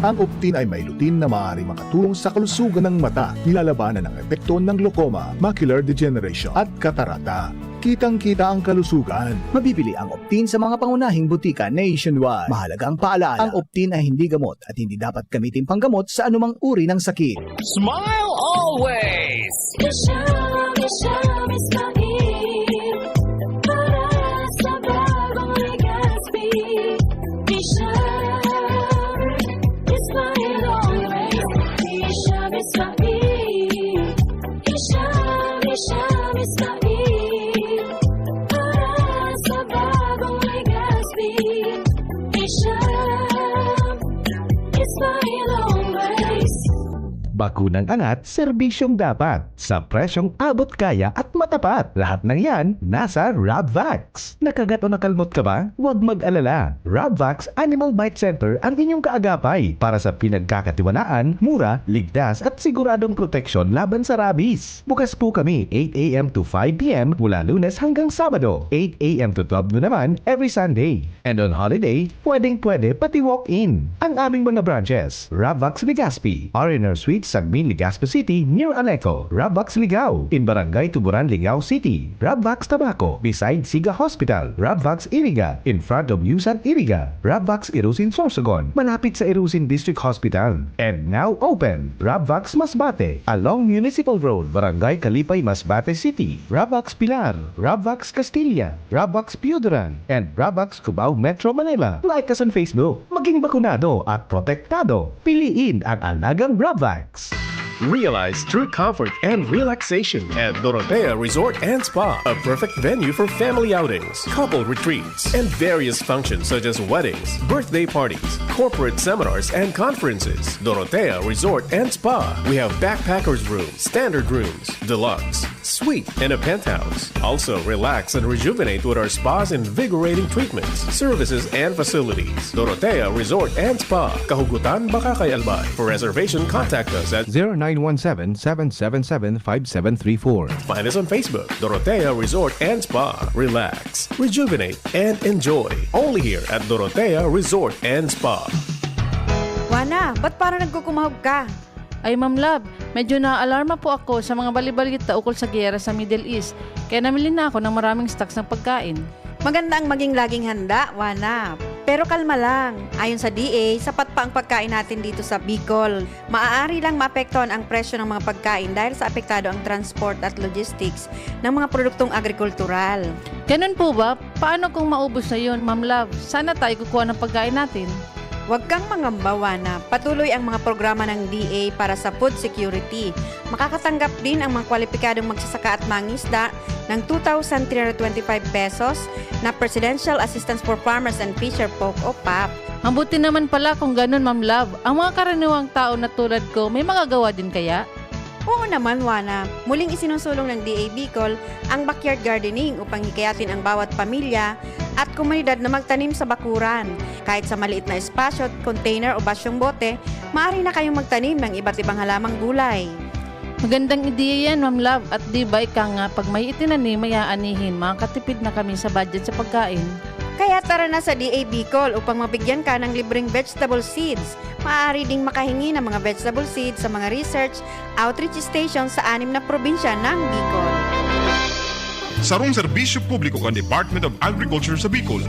Ang Optin ay may lutein na maaaring makatulong sa kalusugan ng mata, nilalabanan ang epekto ng glaucoma, macular degeneration, at katarata. Kitang-kita ang kalusugan. Mabibili ang Optin sa mga pangunahing butika nationwide. Mahalagang paalala, ang Optin ay hindi gamot at hindi dapat gamitin panggamot sa anumang uri ng sakit. Smile always! Isha, Isha, Ismail. Para sa bagong Legazpi. Isha, Ismail always. Isha, Ismail. Isha, Isha, Ismail. Para sa bagong Legazpi. Isha, Ismail always. Bakunang angat, serbisyong dapat, sa presyong abot kaya at matapat. Lahat ng yan, nasa Rabvax. Nakagat o nakalmot ka ba? Huwag mag-alala. Rabvax Animal Bite Center ang inyong kaagapay para sa pinagkakatiwalaan, mura, ligtas at siguradong proteksyon laban sa rabies. Bukas po kami eight a m to five p m mula Lunes hanggang Sabado, eight a m to twelve noon naman every Sunday. And on holiday, pwedeng-pwede pati walk-in. Ang aming mga branches, Rabvax Legazpi, R and R Suite, Sagmin, Legazpi City, near Aleco, Rabvax Ligao, in Barangay Tuburan, Ligao City, Rabvax Tabaco, beside Siga Hospital, Rabvax Iriga, in front of Yusan Iriga, Rabvax Irusin Sorsogon, malapit sa Irusin District Hospital, and now open, Rabvax Masbate, along Municipal Road, Barangay Kalipay, Masbate City, Rabvax Pilar, Rabvax Castilla, Rabvax Pioduran, and Rabvax Cubao, Metro Manila. Like us on Facebook. Maging bakunado at protektado. Piliin ang alagang Rabvax. Realize true comfort and relaxation at Dorotea Resort and Spa, a perfect venue for family outings, couple retreats, and various functions such as weddings, birthday parties, corporate seminars, and conferences. Dorotea Resort and Spa. We have backpackers room, standard rooms, deluxe, suite, and a penthouse. Also, relax and rejuvenate with our spa's invigorating treatments, services, and facilities. Dorotea Resort and Spa, Kahugutan, Bacacay, Albay. For reservation, contact us at zero nine one seven, seven seven seven, five seven three four. Find us on Facebook, Dorotea Resort and Spa. Relax, rejuvenate, and enjoy. Only here at Dorotea Resort and Spa. Wana, ba't parang nagkukumahog ka? Ay, Ma'am Love, medyo naaalarma po ako sa mga bali-balita ukol sa giyera sa Middle East, kaya namili na ako ng maraming stocks ng pagkain. Maganda ang maging laging handa, Wana. Pero kalma lang. Ayon sa D A, sapat pa ang pagkain natin dito sa Bicol. Maaari lang maapektuhan ang presyo ng mga pagkain dahil sa apektado ang transport at logistics ng mga produktong agrikultural. Ganun po ba? Paano kung maubos na yun, Ma'am Love? Saan na tayo kukuha ng pagkain natin? Huwag kang mangamba, Wana. Patuloy ang mga programa ng D A para sa food security. Makakatanggap din ang mga kwalipikadong magsasaka at mangisda ng two thousand three hundred twenty-five pesos na Presidential Assistance for Farmers and Fisher Folk o pap. Mabuti naman pala kung ganun, Ma'am Love. Ang mga karaniwang tao na tulad ko, may magagawa din kaya? Oo naman, Wana. Muling isinusulong ng D A Bicol ang backyard gardening upang hikayatin ang bawat pamilya at komunidad na magtanim sa bakuran. Kahit sa maliit na espasyo, container o basyong bote, maaari na kayong magtanim ng iba't ibang halamang gulay. Magandang ideya yan, Ma'am Love. At di ba ika nga, pag may itinanim, may aanihin, makakatipid na kami sa budget sa pagkain. Kaya tara na sa D A Bicol upang mabigyan ka ng libreng vegetable seeds. Maaari ding makahingi ng mga vegetable seeds sa mga research outreach station sa anim na probinsya ng Bicol. Sarong serbisyo publiko kan Department of Agriculture sa Bicol.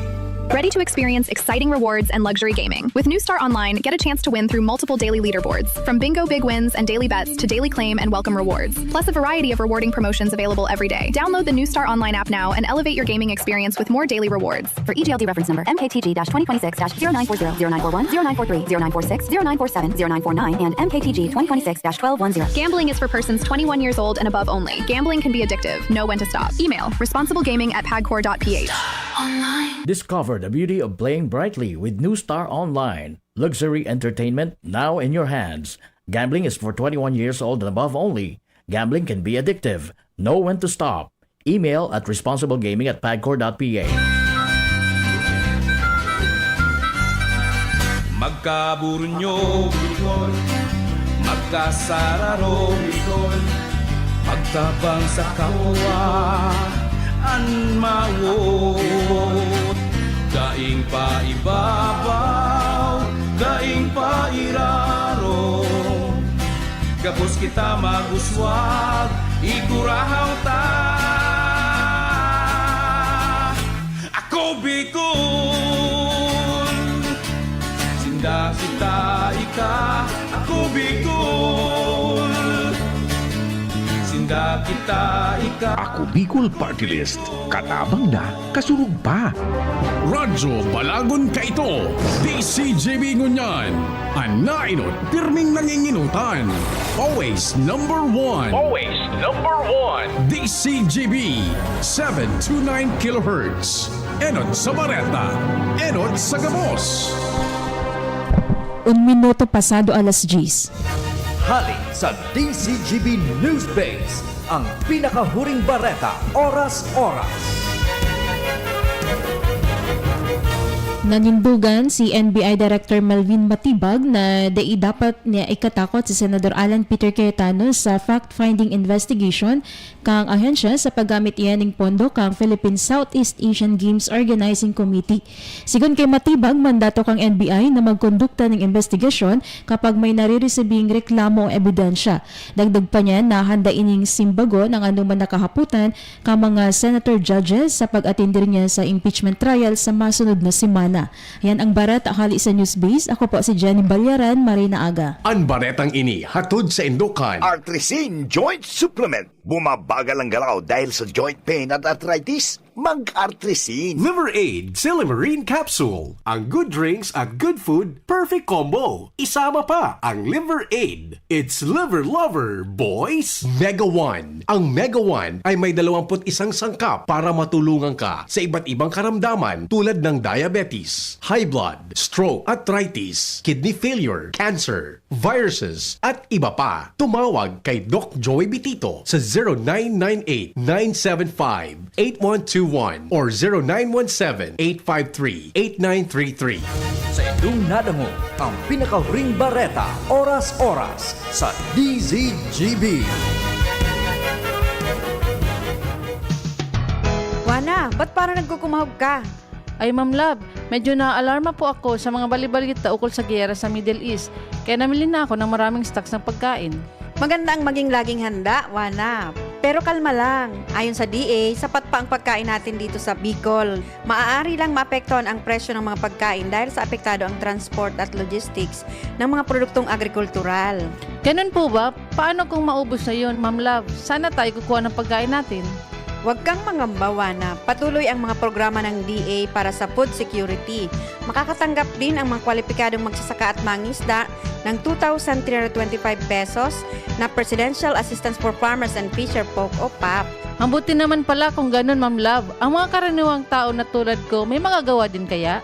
Ready to experience exciting rewards and luxury gaming? With New Star Online, get a chance to win through multiple daily leaderboards, from bingo big wins and daily bets to daily claim and welcome rewards, plus a variety of rewarding promotions available every day. Download the New Star Online app now and elevate your gaming experience with more daily rewards. For E G L D reference number M K T G dash twenty twenty-six dash zero nine four zero, zero nine four one, zero nine four three, zero nine four six, zero nine four seven, zero nine four nine, and M K T G twenty twenty-six dash twelve one zero. Gambling is for persons twenty-one years old and above only. Gambling can be addictive. Know when to stop. Email responsiblegaming at pagcor dot P H. Discover the beauty of playing brightly with New Star Online. Luxury entertainment now in your hands. Gambling is for twenty-one years old and above only. Gambling can be addictive. Know when to stop. Email at responsiblegaming at pagcor dot P H. Magkaburunyo, magkasararo, magtabang sa kapwa, an mawot. Daing paibabaw, daing pairaro. Gabos kita mag-uswag, igkurahaw ta. Bicol. Sinda kita ika, ako Bicol. Sinda kita ika. Ako Bicol Party List. Katabang na, kasurog pa. Radyo Balagon kaito, D C G B ngunyan, an naenot pirming nanginginutan. Always number one. Always number one. D C G B, seven two nine kilohertz. Enot sa bareta, enot sa gabos. Un minuto pasado alas diyes. Hali sa D C G B News Base, ang pinakahuring bareta, oras-oras. Nanindogan si N B I Director Melvin Matibag na dai dapat niya ikatakot si Senador Alan Peter Cayetano sa fact-finding investigation kan ahensya sa paggamit iyan nin pondo kan Philippine Southeast Asian Games Organizing Committee. Sigon kay Matibag, mandato kan N B I na magkondukta nin imbestigasyon kapag may nariresibing reklamo o ebidensya. Dagdag pa niya na handa ining simbagon ang anoman na kahapotan kan mga senator judges sa pag-atender niya sa impeachment trial sa masunod na semana. Yan ang bareta hali sa Newsbase. Ako po si Jenny Balyaran, maray na aga. An baretang ini hatod saindo kan Artrisin Joint Supplement. Bumabagal ang galaw dahil sa joint pain at arthritis? Mag-Artrisin. Liver Aid Silymarin Capsule. Ang good drinks at good food, perfect combo. Isama pa ang Liver Aid. It's Liver Lover, boys! Mega One. Ang Mega One ay may dalawampu't isang sangkap para matulungan ka sa iba't ibang karamdaman tulad ng diabetes, high blood, stroke, arthritis, kidney failure, cancer, viruses, at iba pa. Tumawag kay Doc Joey Bitito sa zero nine nine eight, nine seven five, eight one two one or zero nine one seven, eight five three, eight nine three three. Sa indong nadangog ang pinakahuring bareta, oras-oras, sa D Z G B. Wana, ba't parang nagkukumahog ka? Ay, Ma'am Love, medyo naaalarma po ako sa mga bali-balita ukol sa giyera sa Middle East, kaya namili na ako ng maraming stocks ng pagkain. Maganda ang maging laging handa, Wana. Pero kalma lang. Ayon sa D A, sapat pa ang pagkain natin dito sa Bicol. Maaari lang maapektuhan ang presyo ng mga pagkain dahil sa apektado ang transport at logistics ng mga produktong agrikultural. Ganun po ba? Paano kung maubos na yun, Ma'am Love? Saan na tayo kukuha ng pagkain natin? Huwag kang mangamba, Wana. Patuloy ang mga programa ng D A para sa food security. Makakatanggap din ang mga kwalipikadong magsasaka at mangisda ng two thousand three hundred twenty-five pesos na Presidential Assistance for Farmers and Fisher Folk o pap. Mabuti naman pala kung ganun, Ma'am Love. Ang mga karaniwang tao na tulad ko, may magagawa din kaya?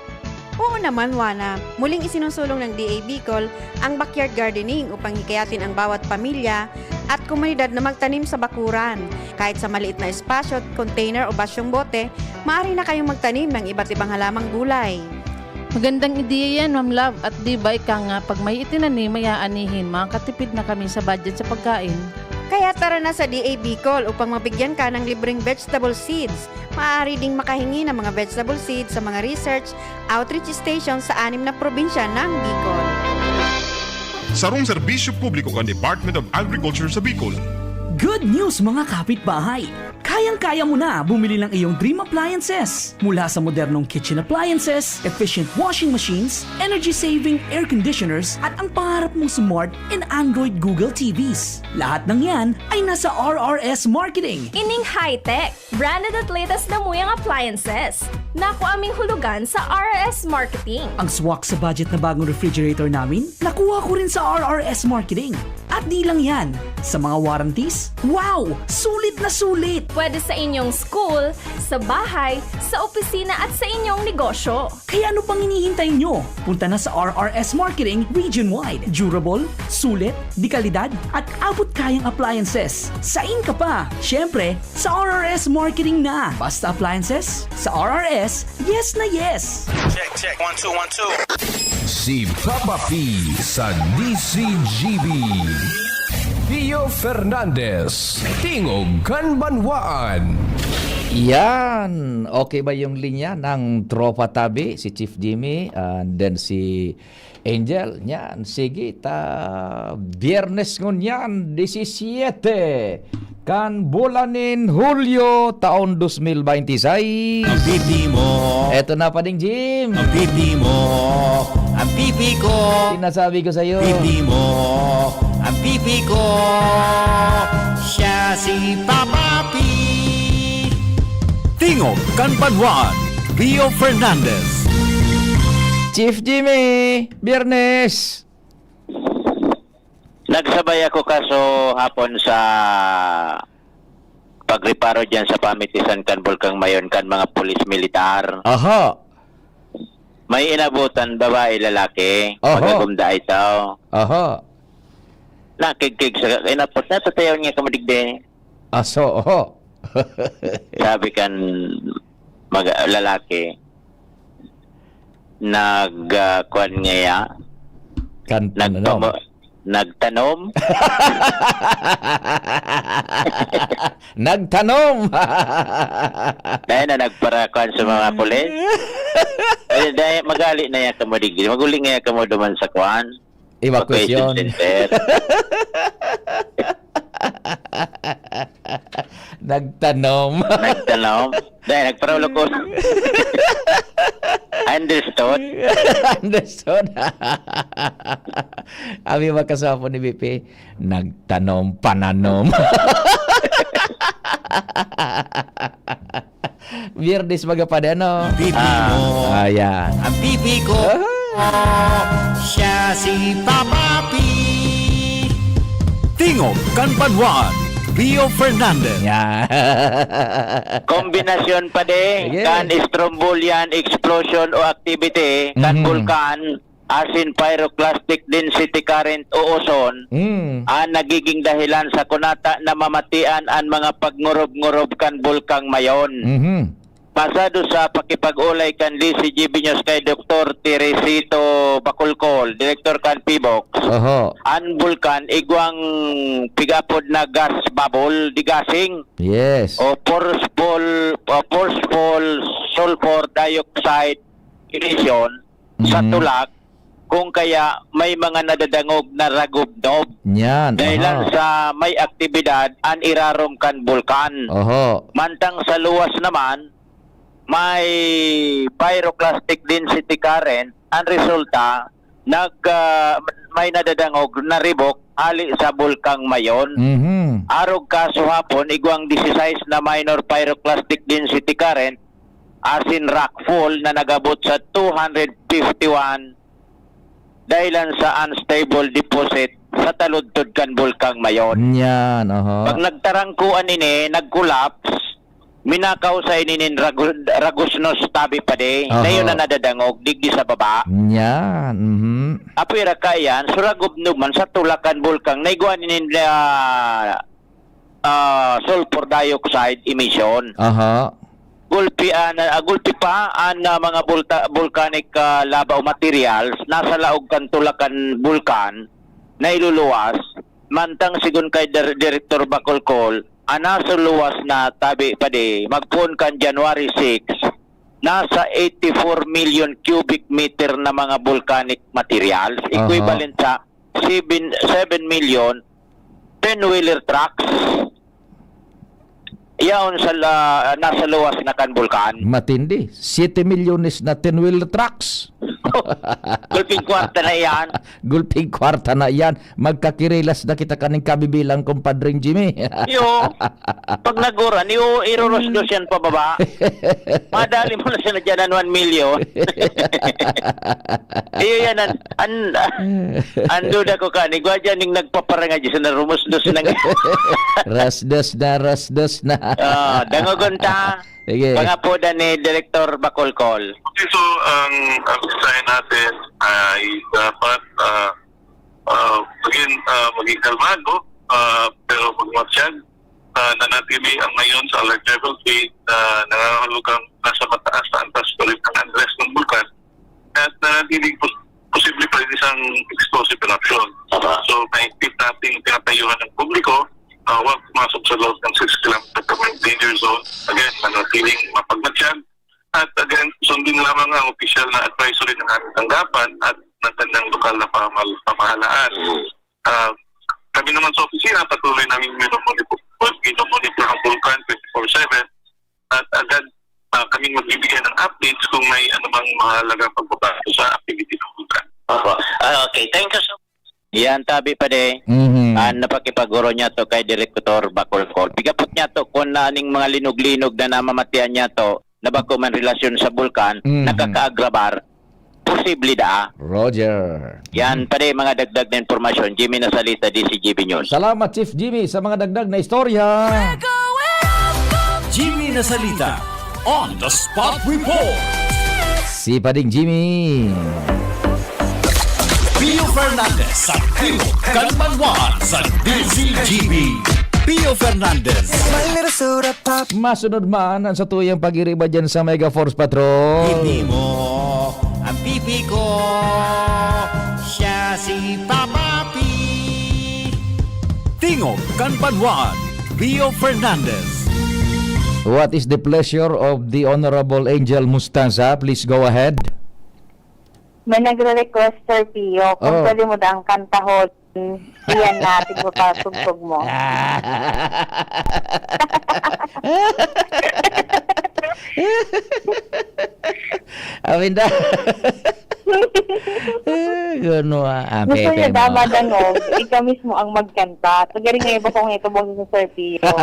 Oo naman, Wana. Muling isinusulong ng D A Bicol ang backyard gardening upang hikayatin ang bawat pamilya at komunidad na magtanim sa bakuran. Kahit sa maliit na espasyo, container o basyong bote, maaari na kayong magtanim ng iba't ibang halamang gulay. Magandang ideya yan, Ma'am Love. At di ba ika nga, pag may itinanim, may aanihin, makakatipid na kami sa budget sa pagkain. Kaya tara na sa D A Bicol upang mabigyan ka ng libreng vegetable seeds. Maaari ding makahingi ng mga vegetable seeds sa mga research outreach station sa anim na probinsya ng Bicol. Sarong serbisyo publiko kan Department of Agriculture sa Bicol. Good news, mga kapitbahay! Kayang-kaya mo na bumili ng iyong dream appliances. Mula sa modernong kitchen appliances, efficient washing machines, energy-saving air conditioners, at ang pangarap mong smart and Android Google T Vs. Lahat ng yan ay nasa R R S Marketing. Ining high-tech, branded at latest na muyang appliances. Nakuha ming hulugan sa R R S Marketing. Ang swak sa budget na bagong refrigerator namin, nakuha ko rin sa R R S Marketing. At di lang yan, sa mga warranties, wow! Sulit na sulit! Pwede sa inyong school, sa bahay, sa opisina at sa inyong negosyo. Kaya ano pang hinihintay nyo? Punta na sa R R S Marketing region-wide. Durable, sulit, de kalidad, at abot kayang appliances. Sain ka pa? Siyempre, sa R R S Marketing na. Basta appliances, sa R R S, yes na yes! Check, check. One, two, one, two. Si Papa P sa D C G B. Pio Fernandez, Tingog kan Banwaan. Yan. Okay ba yung linya ng Tropa Tabi, si Chief Jimmy, and then si Angel? Yan. Sige, ta Biyernes ngunyan, disisiete. kan bulan nin Hulyo, taon dos mil baynte sais. Ang pipi mo. Eto na, Pading Jim. Ang pipi mo. Ang pipi ko. Sinasabi ko sa'yo. Pipi mo. Ang pipi ko. Siya si Papa P. Tingog kan Banwaan, Rio Fernandez. Chief Jimmy, Biyernes. Nagsabay ako kaso hapon sa pagreparo diyan sa pamitisan kan Bulkang Mayon kan mga pulis militar. Aha. May inabutan, babae, lalaki. Aha. Magagumda itaw. Aha. Nakigkig sa inapot, natatayaw niya kamadigdi. Aso, oho. Sabi kan mag-, lalaki, nag, ah, kwan ngaya, Kan-, ano? nagpamo-, nagtanom. Nagtanom! Dahil na nagparakuan sa mga pulis. Eh, dahil magali na yan kamo digdi. Maguli nga yan kamo duman sa kwan. Evacuation. Evacuation center. Nagtanom. Nagtanom. Dahil nagparaulo ko. Understood. Understood. Abi makasapon ni B P, nagtanom, pananom. Biyernes, mga padi, ano? Ang pipi Ah, mo. Ayan. Ang pipi ko. Aha. Siya si Papa P. Tingog kan Banwaan, Rio Fernandez. Yan. Kombinasyon, padi, Sige. kan strombolian explosion o activity, kan Mhm. bulkan, asin pyroclastic density current o oson, Mm. ang nagiging dahilan sa kunata na mamatian an mga pagngurub-ngurub kan Bulkang Mayon. Mhm. Pasado sa pakipag-olay kan D C G B News kay Doktor Teresito Bacolcol, Direktor kan PHIVOLCS, Oho. an bulkan igwang pig-apod na gas bubble, degassing, Yes. o forceful, o forceful sulfur dioxide emission sa Mhm. tulak, kung kaya may mga nadadangog na ragubnob Yan, dahilan aha. sa may aktibidad an irarom kan bulkan. Oho. Mantang sa luwas naman, may pyroclastic density current, ang resulta, nag, ah, may nadadangog na ribok hali sa Bulkang Mayon. Mhm. Arog kasuhapon, igwang disisais na minor pyroclastic density current, asin rockfall na nag-abot sa two hundred fifty-one dahilan sa unstable deposit sa taludtod kan Bulkang Mayon. Yan, aha. Pag nagtarangkuan ini, nag-collapse, minakaw sa ininin ragu-, ragusnos tabi pa di, Aha. na yun na nadadangog, digdi sa baba. Yan, mhm. Apwera ka yan, suragubnob man sa tulakan bulkang, naigwa ninin, ah, ah, sulfur dioxide emission. Aha. Gulpi, ah, na, ah, gulpi pa an, ah, mga bulta-, volcanic, ah, lava o materials nasa laog kan tulakan bulkan na iluluwas. Mantang sigon kay Dir-, Direktor Bacolcol, ang nasa luwas na tabi pa di, magpoon kan January six, nasa eighty-four million cubic meter na mga volcanic materials, Aha. equivalent sa seven, seven million ten-wheeler trucks. Yaon sa la-, nasa luwas na kan bulkan. Matindi. Siyete milyones na ten-wheeler trucks. Gulping kwarta na yan. Gulping kwarta na yan. Magkakirilas na kita kaning kabibilang, kumpadring Jimmy. Iyo. Pag naguran, iyo, irurusdos yan pababa. Madali mo na siya na dyan ng one million. Iyo yan, an, an, an duda ko ka, ni Gwadya ning nagpaparangay dyan sa narumusdos na nga. Rasdos na, rasdos na. Ah, dangogon ta. Sige. Pangapodan ni Direktor Bacolcol. Okay, so, ang, ang mensahe natin ay dapat, ah, ah, maging, ah, maging kalmado, ah, pero magmatsyag. Ah, nanatili ang Mayon sa alert level three na nangangahulugang nasa mataas na antas pa rin ang andres ng bulkan at nanatiling pos-, posible pa rin isang explosive eruption. Tama. So, mahigpit nating tinatayuhan ng publiko, ah, huwag pumasok sa loob ng six kilometer danger zone. Again, manatiling mapagmatsyag. At again, sundin lamang ang opisyal na advisory na ating tanggapan at ng kanyang lokal na pamal-, pamahalaan. Mm. Ah, kami naman sa opisina, patuloy namin minomonitor, Of course, dito po dito ang Vulcan twenty-four seven at agad ah, kaming magbibigay ng updates kung may anumang mahalagang pagbabago sa activity ng Vulcan. Opo. Ah, okay. Thank you so much. Yan, tabi pa de. Mhm. Ah, napakipaguro niya to kay Direktor Bacolcol. Pigapot niya to kung na aning mga linog-linog na namamatian niya to, na bako man relasyon sa Vulcan, Mhm. nakakaagrabar, posible daa. Roger. Yan, Mhm. pare, mga dagdag na impormasyon. Jimmy Nasalita, D C G B News. Salamat, Chief Jimmy, sa mga dagdag na istorya. Jimmy Nasalita, on the spot report. Si Pading Jimmy. Pio Fernandez sa Trio Kanbanwaan sa D C G B. Pio Fernandez. Masunod man ang satuyang pag-iriba dyan sa Mega Force Patrol. Hindi mo ang pipi ko, siya si Papa P. Tingog kan Banwaan, Pio Fernandez. What is the pleasure of the Honorable Angel Mustaza? Please go ahead. May nagre-request, Sir Pio, kung Oh. pwede mo daang kantahon, iyan na, tigpapasugtog mo. Amin da. Eh, gano, ah, ah, Gusto pepe niya mo. daw madangog, ikaw mismo ang magkanta. Pag galing ngayon ba kung ito boses ni Sir Pio?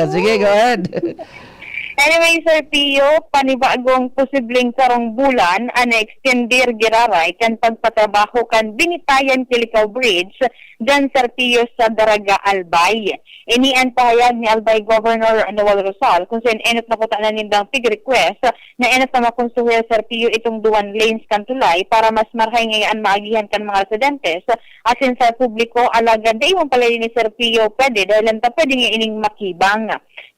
Sige, go ahead. Anyway, Sir Pio, panibagong posibleng sarong bulan an na-extender giraray kan pagpatrabaho kan Binitayan-Kilicao Bridge diyan, Sir Pio, sa Daraga, Albay. Ini an pahayag ni Albay Governor Noel Rosal, kung saen enot na kutana nindang pig-request na enot na makonstruhir, Sir Pio, itong duwan lanes kan tulay para mas marahay ngaya an maagihan kan mga residentes asin sa publiko, alagad dai man pala ini, Sir Pio, pwede dahel ta pwede nga ining makibang.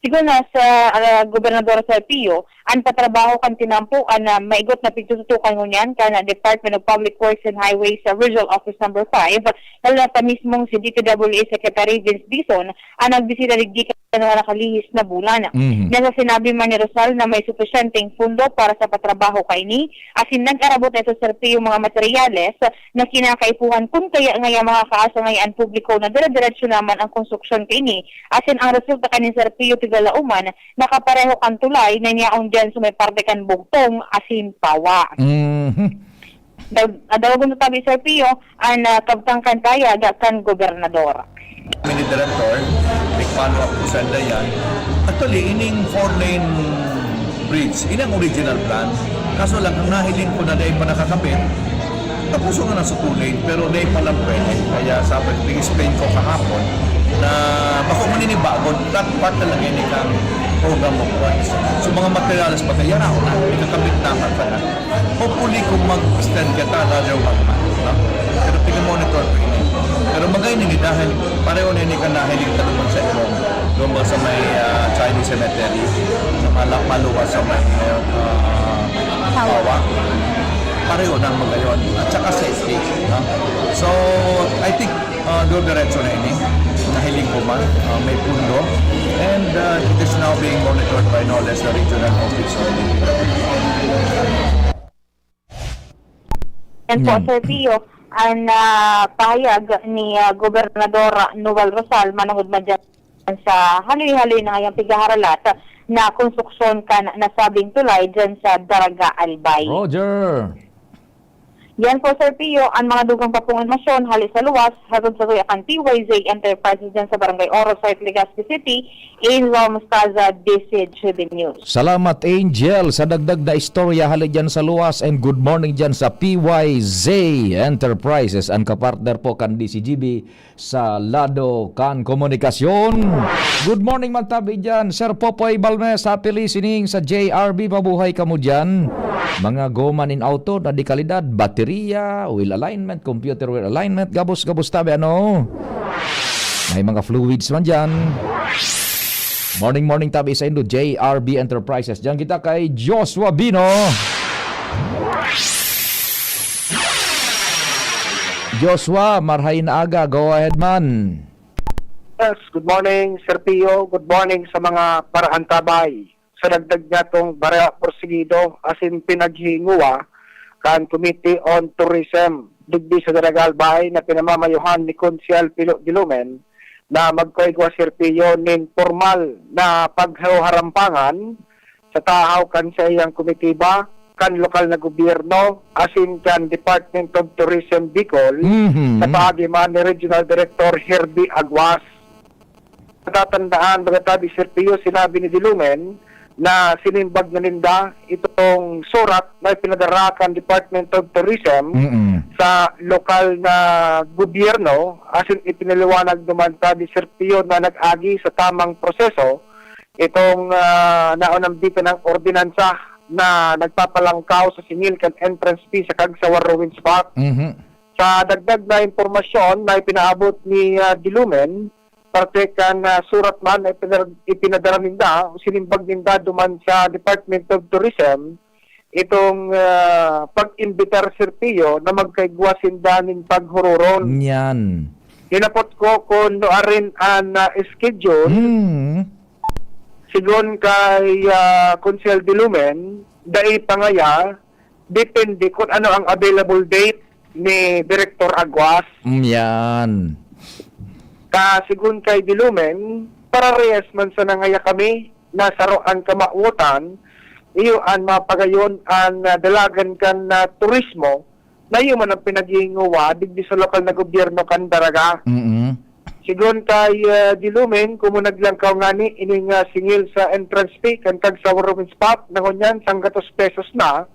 Sigon na sa, ah, Gobernador Sir Pio, an patrabaho kan tinampo an, ah, maigot na pigtututukan ngunyan kan, ah, Department of Public Works and Highways sa Regional Office Number five, lalo na ta mismong si D P W A Secretary Vince Dizon an nagbisita digdi kan mga nakalihis na bulan. Mhm. Nasa sinabi man ni Rosal na may supisyenteng pundo para sa patrabaho kaini, asin nag-arabot na ito, Sir Pio, mga materyales na kinakaipuhan kun kaya ngaya makakaasa ngaya an publiko na dire-diretso naman ang konstruksyon kaini. Asin ang resulta kaini, Sir Pio, tigala uman na kapareho kan tulay na niyaon diyan sa may parte kan Bugtong asin Pawa. Mhm. Dag-, ah, dawagon ta tabi, Sir Pio, an, ah, kabtang kan pahayag kan gobernador. Mini Director, may follow-up po sa dayan. Actually, ining four-lane bridge, ini ang original plan. Kaso lang, ang nahiling ko na dahil pa nakakapit, tapos nga nasa two-lane, pero dahil pa lang pwede. Kaya sabi, pin-explain ko kahapon na bako maninibagon, that part talaga ini kang program of works. So, mga materials pa, kaya na ako na, ikakabit naman pala. Hopefully, kung mag-extend kita, another one month, no? Pero pina-monitor ko ini. Pero magay nini dahil pareho na ini ka nahiling ka naman sa ibang, doon ba sa may, ah, Chinese cemetery, sa mala-, maluwas sa may, ah, Pawa. Pawa. Pareho na ang magayon. At saka safety, no? So, I think, ah, diretso na ini. Nahiling ko man, ah, may pundo. And, ah, it is now being monitored by no less the regional office of the Yan po, Yan. Sir Pio, ang, ah, pahayag ni, ah, Gobernador Noel Rosal manungod man dyan sa haloy-haloy na ngayang pighaharalat na konstruksyon kan nasabing tulay dyan sa Daraga, Albay. Roger. Yan po, Sir Pio, ang mga dugang pa pong impormasyon hali sa luwas, hatod sa tuya kan P Y Z Enterprises dyan sa Barangay Oro South, Legazpi City, Angel Mostaza, D C G B News. Salamat, Angel, sa dagdag na istorya hali dyan sa luwas, and good morning dyan sa P Y Z Enterprises, ang kapartner po kan D C G B sa lado kan komunikasyon. Good morning, man tabi dyan, Sir Popoy Balmes, happy listening sa J R B, mabuhay kamo dyan. Mga goma nin auto na de kalidad, baterya, wheel alignment, computer wheel alignment, gabos-gabos tabi, ano? May mga fluids man dyan. Morning, morning, tabi sa indo, J R B Enterprises. Diyan kita kay Joshua Bino. Joshua, marhay na aga. Go ahead, man. Yes, good morning, Sir Pio. Good morning sa mga parahantabay. Sa dagdag niya tong Barya Porsigido, asin pinaghinguwa kan Committee on Tourism. digdi sa Daraga Albay na pinamamayohan ni Konsehal Pilo Dilumen na magkaigwa, Sir Pio, nin pormal na pagharampangan sa tahaw kan saiyang komitiba, kan lokal na gobyerno, asin kan Department of Tourism Bicol, Mhm. sa paagi man ni Regional Director Herbie Aguas. Natatandaan, baga tabi, Sir Pio, sinabi ni Dilumen na sinimbag na ninda itong surat na ipinadara kan Department of Tourism Mm-mm. sa lokal na gobyerno, asin ipinaliwanag naman tabi, Sir Pio, na nag-agi sa tamang proseso itong, ah, naunambitan ng ordinansa na nagpapalangkaw sa singil kan entrance fee sa Cagsawa Ruins Park. Mhm. Sa dagdag na impormasyon na ipinaabot ni, ah, Dilumen, parte kan, ah, surat man na ipinadar-, ipinadara ninda o sinimbag ninda duman sa Department of Tourism, itong, ah, pag-imbitar, Sir Pio, na magkaigwa sinda nin paghururon. Yan. Hinapot ko kung nuarin an, ah, schedule. Hmm. Sigon kay, ah, Konsehal Dilumen, dai pa ngaya, depende kung ano ang available date ni Direktor Aguas. Mm, yan. Ka, sigon kay Dilumen, pararehas man sana ngaya kami na saro an kamawotan, iyo an mapagayon an, ah, dalagan kan, ah, turismo, na iyo man ang pinaghihinguwa digdi sa lokal na gobyerno kan Daraga. Mm-mm. Sigon kay, ah, Dilumen, kung naglangkaw ngani ining, ah, singil sa entrance fee kan Cagsawa Ruins Park, na ngunyan sanggatos pesos na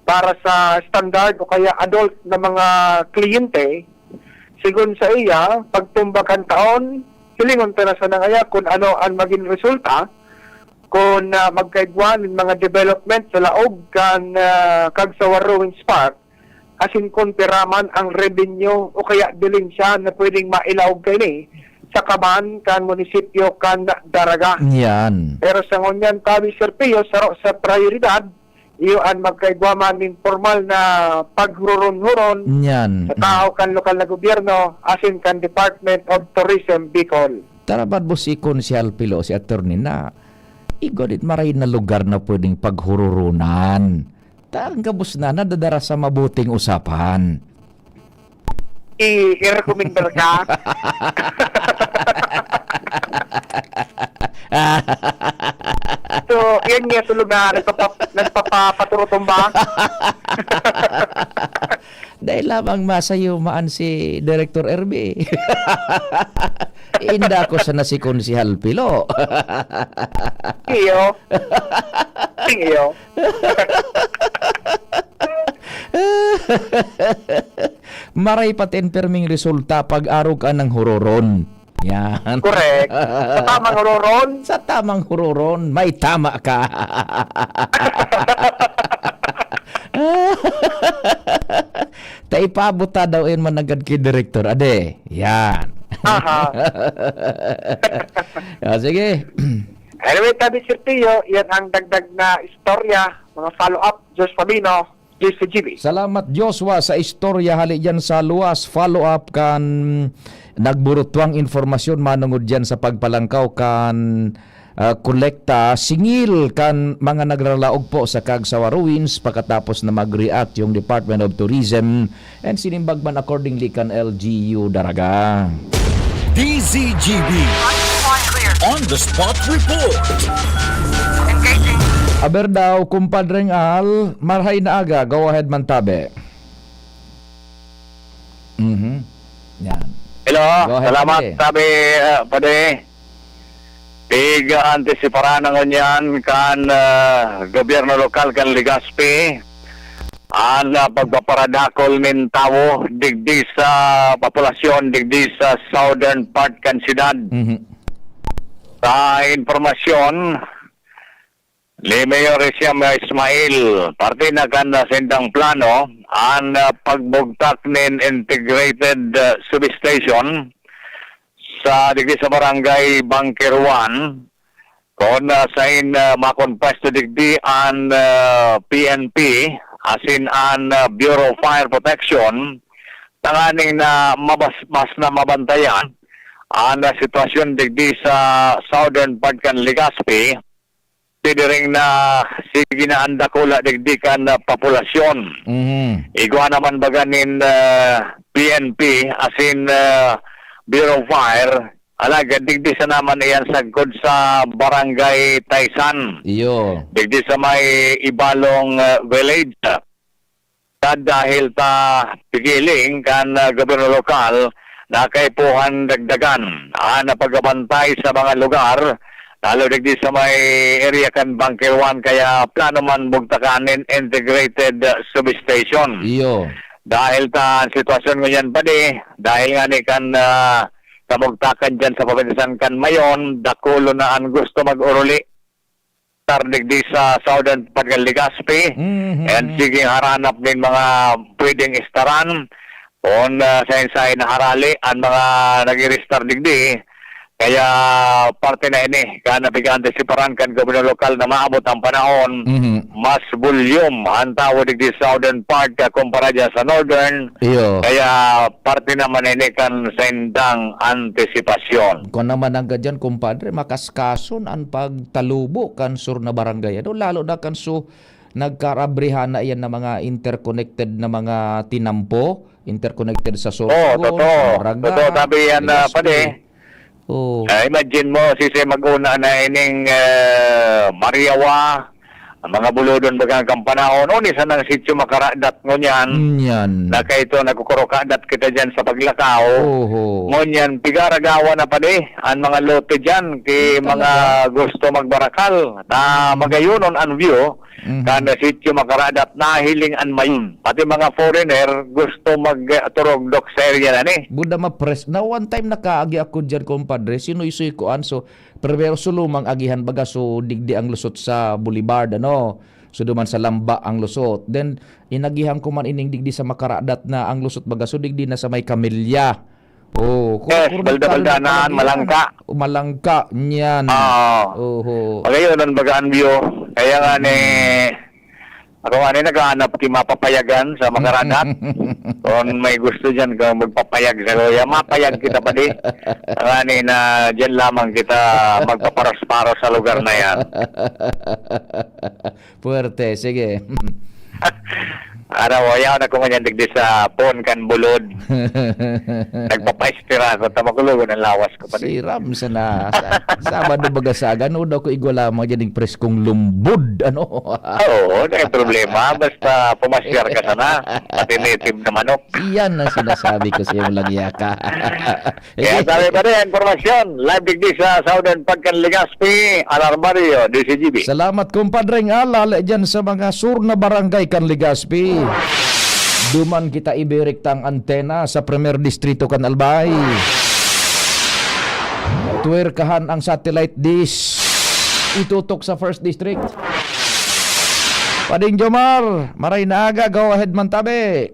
para sa standard o kaya adult na mga kliyente. Sigon sa iya, pagtumba kan taon, hilingon ta na sana ngaya kung ano ang magin resulta, kung, ah, magkaigwa nin mga development sa laog kan, ah, Cagsawa Ruins Park, asin kung pira man ang revenue o kaya dilensya na pwedeng mailaog kaini sa kaban kan munisipyo kan Daraga. Yan. Pero sa ngunyan, tabi, Sir Pio, saro sa prioridad, iyo an magkaigwa man nin pormal na paghuron-huron Yan. sa tao kan lokal na gobyerno asin kan Department of Tourism Bicol. Tarabad mo si Konsehal Pilo, si attorney na, igwa dit maray na lugar na pwedeng paghururunan. Tarang gabos na nadadara sa mabuting usapan. I-, i-recommendar ka? So, yan nga, sulog na nagpapa-, nagpapapaturutumba. Dahil lamang masayo maan si Director Erby. Inda ko sana si Konsehal Pilo. Iyo. Iyo. Maray pati an pirming resulta pag arog ka ng huroron. Yan. Correct. Sa tamang huroron. Sa tamang huroron, may tama ka. Ta ipaabot ta daw yan managad ki Direktor. Ade, yan. Aha. Ah, sige. Anyway, tabi, Sir Pio, yan ang dagdag na istorya. Mga follow-up, Josh Fabino, J C G B. Salamat, Joshua, sa istorya hali dyan sa luwas. Follow-up kan nagburutwang informasyon manungod dyan sa pagpalangkaw kan, ah, kolekta singil kan mga nagralaog po sa Cagsawa Ruins pakatapos na mag-react yung Department of Tourism and sinimbag man accordingly kan L G U Daraga. D Z G B On the Spot Report. Aber daw, kumpadreng Al, marhay na aga, go ahead man tabi. Mhm. Yan. Hello, Go ahead, salamat, Padi. Sabi, ah, Padi. Tig-antisiparan na ngunyan kan, ah, gobyerno lokal kan Legazpi an, ah, pagpaparadakol nin tawo digdi sa populasyon digdi sa southern part kan siyudad. Mhm. Sa impormasyon ni Mayor Isiam Ismail, parte na kan, ah, sindang plano an, ah, pagbugtak nin integrated, ah, substation sa digdi sa barangay Bangkeruan, kun, ah, sain, ah, makonpwesto digdi an, ah, P N P asin an, ah, Bureau of Fire Protection, tanganing na mabas-, mas na mabantayan an, ah, sitwasyon digdi sa southern part kan Legazpi. Pwede ring na sige na ang dakula digdi kan, ah, populasyon. Mhm. Igwa naman baga nin, ah, P N P, asin, ah, Bureau of Fire, alagad digdi sa naman iyan sagkod sa Barangay Taysan. Iyo. Digdi sa may Ibalong, ah, Village. Dahil ta pigiling kan, ah, gobyerno lokal na kaipuhan dagdagan an pagabantay sa mga lugar, lalo digdi sa may area kan Bunker One, kaya plano man bugtakan nin integrated, ah, substation. Iyo. Dahil ta an sitwasyon ngunyan pa di, dahil nga ni kan, ah, kamugtakan dyan sa pabinsan kan Mayon, dakulo na an gusto mag-oruli. Tar digdi sa Southern Pagan Legazpi. Mhm. And sige, haranap nin mga pwedeng istaran. Kun, ah, saen-saen na harali an mga nag-iristar digdi. Kaya parte na ini, kan pig-aantisiparan kan gobyerno lokal na maabot ang panahon, Mhm. mas bulyom ang tawo digdi sa Southern part, ah, kumpara dyan sa Northern. Iyo. Kaya parte naman ini kan saindang antisipasyon. Kung naman ang gadyan, kumpadre, makaskason an pagtalubo kan sur na barangay, ano? Lalo na kan su-, nagkarabrihan na iyan na mga interconnected na mga tinampo, interconnected sa Oh, Sorsogon, totoo. Maraga, Totoo, sabi yan, ah, Legazpi. pare. Oh. Ah, imagine mo, sisay mag-una na ining, ah, Mariawa, ang mga Bulodon, bagang Kampanahon, o ni sanang sitio makaradat ngunyan, Ngunyan. na kaito nagkukurukadat kita dyan sa paglakaw. Oho. Ngunyan, pigaragawa na pare, ang mga lote dyan, ki Talaga? mga gusto magbarakal, na Mm. magayonon ang view, Mhm. kan sitio makaradat, nahiling an Mayon. Pati mga foreigner, gusto mag, ah, turugdok sa area na ni. Buda mapres-, na one time nakaagi ako dyan, kumpadre, sinuysuy ko an, so, Primero, sulumang agihan baga, so, digdi ang lusot sa Boulevard, ano? So, duman sa Lamba ang lusot. Then, inagihan ko man ining digdi sa Makaradat na ang lusot baga, so, digdi na sa may Camellia. Oh, ku-, Yes, kung balda-balda nagkaroon na, pala Malangka. niyan, Malangka, niyan. Oo. Oho. Magayon ang baga ang view. Kaya nga ni, Mm. Ako nga ni naghahanap ki mapapayagan sa Makaradat. Kung may gusto diyan kung magpapayag sa kuya, mapayag kita pa di. Ngani na diyan lamang kita magpaparos-paros sa lugar na yan. Puwerte, sige. Ano, yaon ako ngunyan digdi sa pon kan bulod. Nagpapaistira ako, tamakulog ang lawas ko pa di. Siram sana. Sa-, Sabado baga sa aga, ano daw ko igwa lamang dyan yung preskong lumbod, ano? Oo, may problema. Basta pumasyar ka sana. Pati native na manok. Iyan ang sinasabi ko sa iyong lagyaka. Kaya sabi pa rin, ang impormasyon, live digdi sa Southern Pagkan Legazpi, Alarbario, D C G B. Salamat, kumpadreng Al, ale dyan sa mga sur na barangay kan Legazpi. Duman kita ibiriktang antena sa Primer Distrito kan Albay. Tuwerkahan ang satellite dish. Itutok sa First District. Pading Jomar, maray na aga, go ahead man tabi.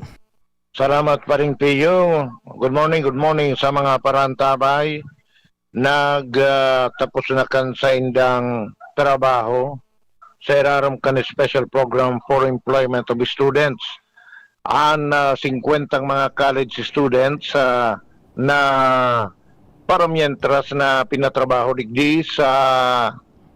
Salamat, Paring Pio. Good morning, good morning sa mga parantabay. Nag, ah, tapos na kan saindang trabaho sa irarom kan Special Program for Employment of Students. An, ah, singkwentang mga college students, ah, na paramientras na pinatrabaho digdi sa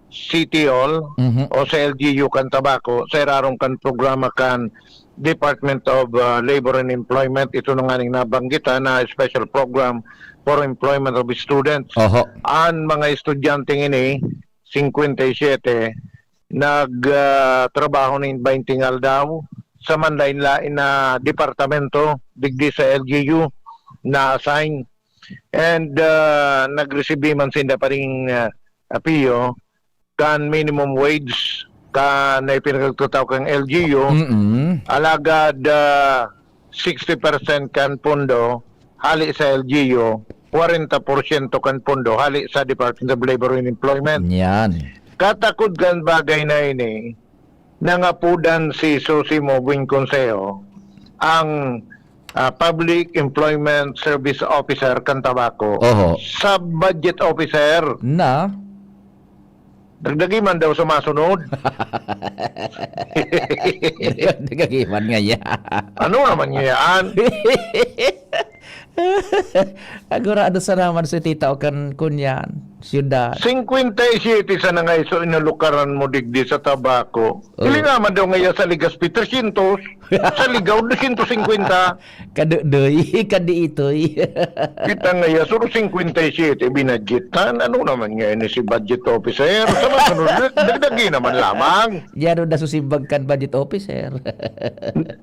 City Hall Mhm. o sa L G U kan Tabaco, sa irarom kan programa kan Department of, ah, Labor and Employment. Ito na nga ning nabanggitan na special program for employment of students. Oho. An mga estudyanteng ini, singkwenta y siyete, nag, ah, trabaho nin baynte nga aldaw sa manlaen-laen na departamento digdi sa L G U na assign. And, ah, nagresibir man sinda pa ring, ah, apio kan minimum wage kan na ipinagtataw kan L G U. Mm-mm. Alagad, ah, sixty percent kan pondo hali sa L G U, kwarenta porsyento kan pondo hali sa Department of Labor and Employment. Yan. Katakod kan bagay na ini, nangapodan si Susi Mo Bueng Consejo, ang, ah, Public Employment Service Officer kan Tabaco, Oho. Sub-budget officer. Na? Dagdagi man daw sa masunod. Dagdagi man nga yan. Ano naman nga yan? Agurado sa naman si Tita o kan kunyan. Siyudad. Singkwenta y siyete sana nga iso inalukaran mo digdi sa Tabaco. Oh. Hilinga man daw ngaya sa Legazpi, tresyentos. Sa Ligao, dosyentos singkwenta. Kadudoy, kadiitoy. Kita ngaya, suro singkwenta y siyete binadgetan. Ano naman ngayon ni si budget officer? Sa mga sunod, dagdagi naman lamang. Diyan na susimbag kan budget officer.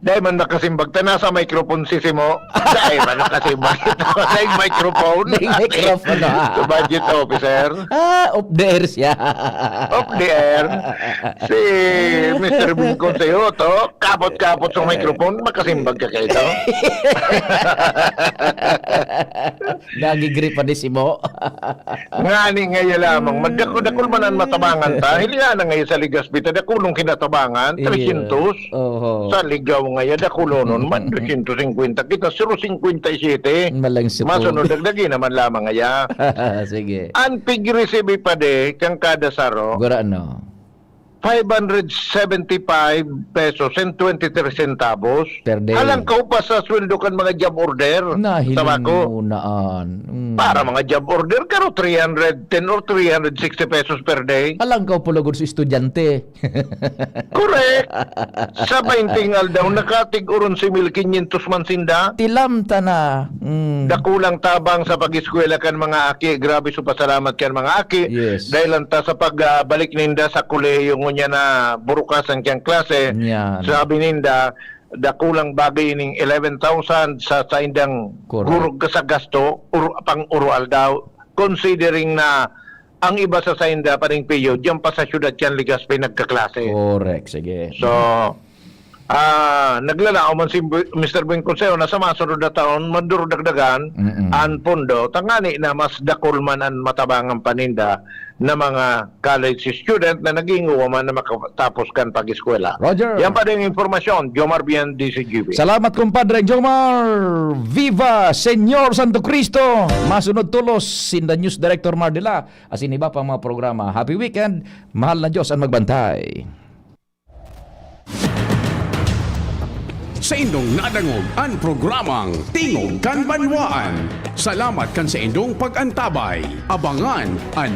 Dai man nakasimbag ta, nasa microphone si Simo. Dai man nakasimbag ta, dai microphone. Dai microphone, ah. Sa budget officer. Ah, off the air siya. Off the air. Si Mister Bingkon sa'yo, to, kapot-kapot sa microphone, makasimbag ka kayo to. Nagigripa ni Simo. Ngani ngaya lamang, magdakul-dakul man an matabangan ta. Hilinga na ngaya sa Legazpi ta, dakulong kinatabangan, Iyo. tresyentos. Oho. Sa Ligao ngaya, dakulonon man, dosyentos singkwenta. Kita, sero singkwenta y siyete. Malang sipon. Masunod, dagdagi naman lamang ngaya. Sige. An pig-receive pa de, kan kada saro. Gurano. Five hundred seventy-five pesos and twenty-three centavos. Per day. Halangkaw pa sa sweldo kan mga job order. Nahiling Tabako. mo na an. Mm. Para mga job order, karo three hundred ten or three hundred sixty pesos per day. Halangkaw pa lugod sa estudyante. Correct. Sa bainting aldaw, nakatig-oron si mil quinientos man sinda. Tilam ta na. Mm. Dakulang tabang sa pag-eskwela kan mga aki. Grabe sa pasalamat kan mga aki. Yes. Dahil lang ta sa pagbalik ninda sa kolehiyo ngunyan na burukasan kiyang klase. Yan. Sabi ninda, dakulang bagay ining eleven thousand sa saindang Correct. gurog ka sa gasto, ur-, pang uro aldaw, considering na ang iba sa sainda, paring Pio, diyan pa sa syudad kan Legazpi nagkaklase. Correct, sige. So, ah, naglalakaw man si Bu-, Mister Bueng Consejo na sa masunod na taon, madurudagdagan Mm-mm. an pondo, tangani na mas dakul man an matabangan paninda na mga college student na naging uwa man na makatapos kan pag-eskwela. Roger. Yan pa din ang impormasyon, Jomar Bian, D C G B. Salamat, kumpadre Jomar. Viva Señor Santo Cristo. Masunod tolos sinda News Director Mar de la asin iba pang mga programa. Happy weekend. Mahal na Diyos ang magbantay. Saindong nadangog an programang Tingog kan Banwaan. Salamat kan saindong pag-antabay. Abangan an